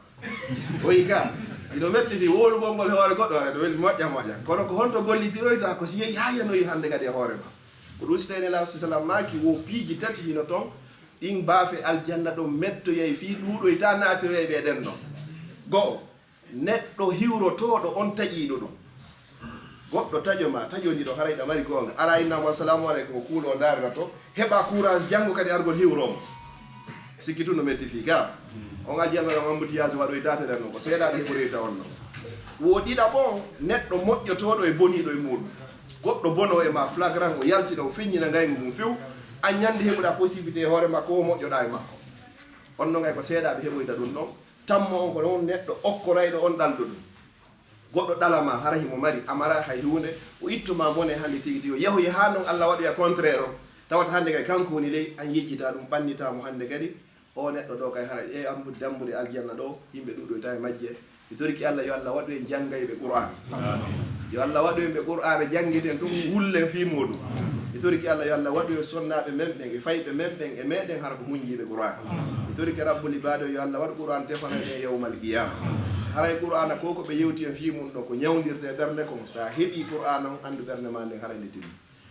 O yii ka, hino metti fii, wowlugol ngol e hoore goɗɗo, hara ɗo weli moƴƴa moƴƴa. Kono ko honto gollitiroyta ko si yehi haa yanoyi hannde kadi e hoore ma? Ko ɗum si tawi Nelaaɗo sallallahu alaihi wasallam maaki wo piiji tati hino ton, ɗin baafe aljanna ɗon mettoyay fii ɗuuɗoyta naatiroyay ɓe ɗen ɗon. Go'o, neɗɗo hiwrotooɗo on taƴiiɗo ɗum. Goɗɗo taƴo ma, taƴo ndi ɗo haray ɗa mari goonga. Ara inna mo assalamu alaikum, o kuulo o ndaarira to, heɓa courage janngo kadi argol hiwro mo. Sikki tun no metti fii ka. On aljanna ɗon embouteillage waɗoytaate ɗen non, ko seeɗaaɓe heɓoyta on non. Wo ɗiɗaɓo, neɗɗo moƴƴotooɗo e boniiɗo e muuɗum. Goɗɗo bono e ma flagrant, o yaltina, o feññina ngayngu mum few, an ñande heɓuɗaa possibilité e hoore makko, o moƴƴoɗaa e makko. On non kay ko seeɗaaɓe heɓoyta ɗum ɗon. Tammo on ko on neɗɗo okkorayɗo on ɗalɗo ɗum. Goɗɗo ɗala ma, hara himo mari, a mara hay huunde, o itto ma bone hannde tigi tigi, o yahoya haa non Allah waɗoya contraire on. Tawata hannde kay kanko woni ley, an yejjita ɗum, ɓannita mo hannde kadi. O neɗɗo ɗo kay hara e ambu-, dambuɗe aljanna ɗo, yimɓe ɗuuɗoyta e majje. Mi torike Allah yo Allah waɗu en janngayɓe Qur'an. Yo Allah waɗu en ɓe Qur'ana janngiten tun, wullen fii muuɗum. Mi torike Allah yo Allah waɗu en sonnaaɓe men ɓen, e fayɓe men ɓen, e meɗen hara ko muñjiiɓe Qur'an. Mi torike Rabbul Ibaado yo Allah waɗu Qur'an tefana en yawmal qiyama. Haray Qur'ana ko ko ɓe yewti en fii mum ɗo, ko ñawndirte ɓernde kon. Sa heɓi Qur'ana on, anndu ɓernde ma nden haray nde tini.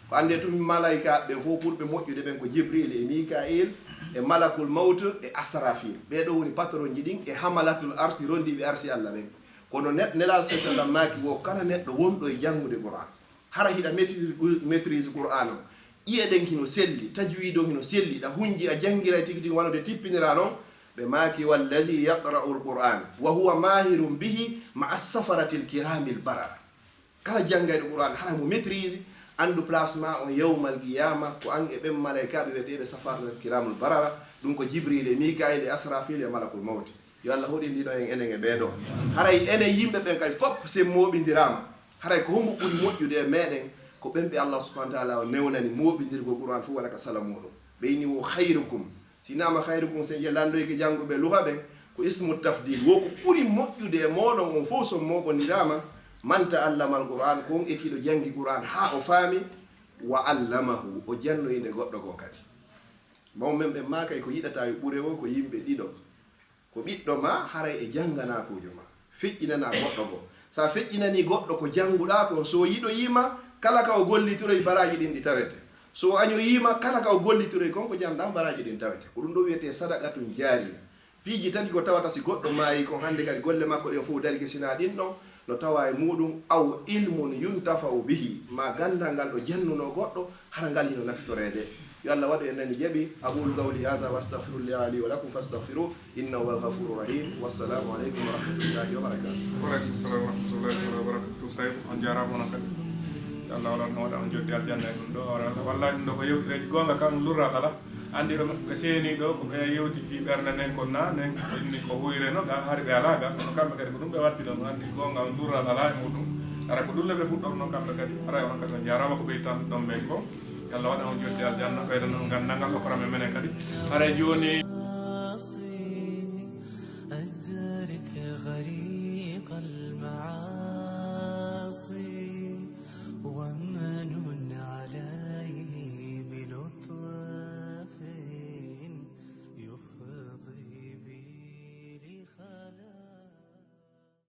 Ko annde tun malaikaaɓe ɓen fof ɓurɓe moƴƴude ɓen ko Jibril e Mika'il e Malakul Mawt e Asrafil. Ɓee ɗoo woni patronji ɗin e hamalatul arsi, rondiiɓe arsi Allah ɓen. Kono ne-, Nelaaɗo sallallahu alaihi wasallam maaki wo kala neɗɗo wonɗo e janngude Qur'an, hara hiɗa maîtrise, maîtrise Qur'an on, ƴi'e ɗen hino selli, tajwiid on hino selli, ɗa hunji a janngiray tigi tigi wano nde tippiniraa non, ɓe maaki, wallazi yaqra'ul Qur'an wa huwa mahirun bihi ma'a safaratil kiramil barara. Kala janngayɗo Qur'an, hara mo maîtrise, anndu place ma on yawmal qiyama, ko an e ɓen malaikaaɓe wi'eteeɓe safaratil kiramul barara, ɗum ko Jibril e Mika'il e Asrafil e Malakul Mawti. Yo Allah hoɗinɗino en enen e ɓee ɗoo. Haray enen yimɓe ɓen kay fop sen mooɓindiraama. Haray ko hombo ɓuri moƴƴude e meɗen? Ko ɓen ɓe Allah subhanahu wa ta'ala o newnani mooɓindirgol Qur'an fof waɗa ka sala muɗum. Ɓe inni wo khairukum. Si innama khairukum, sen je landoyke jannguɓe lugha ɓen, ko ismu tafdil. Wo ko ɓuri moƴƴude e mooɗon on fof son mooɓondiraama, man ta'allama al-Qur'an, ko on etiiɗo janngi Qur'an haa o faami, wa allamahu, o jannoyi nde goɗɗo goo kadi. Mawɓe men ɓen maakay ko yiɗata yo ɓure woo ko yimɓe ɗiɗo. Ko ɓiɗɗo ma, haray e jannganakuujo ma. Feƴƴinanaa goɗɗo goo. Sa feƴƴinanii goɗɗo ko jannguɗaa kon, so o yiɗoyii ma, kala ka o gollitiroy baraaji ɗin ɗi tawete. So o añoyii ma, kala ka o gollitiroy kon ko janɗaa baraaji ɗin tawete. Ko ɗum ɗoo wi'etee sadaqatun jaariya. Piiji tati ko tawata si goɗɗo maayii kon hannde kadi golle makko ɗen fof darike sinaa ɗin ɗon, no tawa e muuɗum, aw ilmun yuntafa'u bihi, ma ganndal ngal ɗo jannunoo goɗɗo, hara ngal hino nafitoreede. Yo Allah waɗu en nani jaɓi. أقول قولي هذا وأستغفر الله لي ولكم فاستغفروه إنه هو الغفور الرحيم. والسلام عليكم ورحمة الله وبركاته. Wa aleykum salam wa rahmatullahi taala wa barakatuh. Sayko, on jaaraama onon kadi. Yo Allah waɗan, waɗa on joddi aljanna e ɗum ɗo. Walla ɗum ɗo ko yewtireeji goonga kam lurra kala. Anndi ɓe ɓe seeni ɗo ko ɓe yewti fii ɓernde nden ko na nden ko inni ko huyre no ga hari ɓe alaa ga, kono kamɓe kadi ko ɗum ɓe watti ɗon. Anndi goonga on lurra alaa e muɗum. Ara ko ɗum le ɓe fuɗɗorno kamɓe kadi. Ara on kadi on jaaraama ko ɓeytan ɗon ɓen ko. Yo Allah waɗan on joddi aljanna, ɓeydan on ganndal ngal okkoran men menen kadi. Haray jooni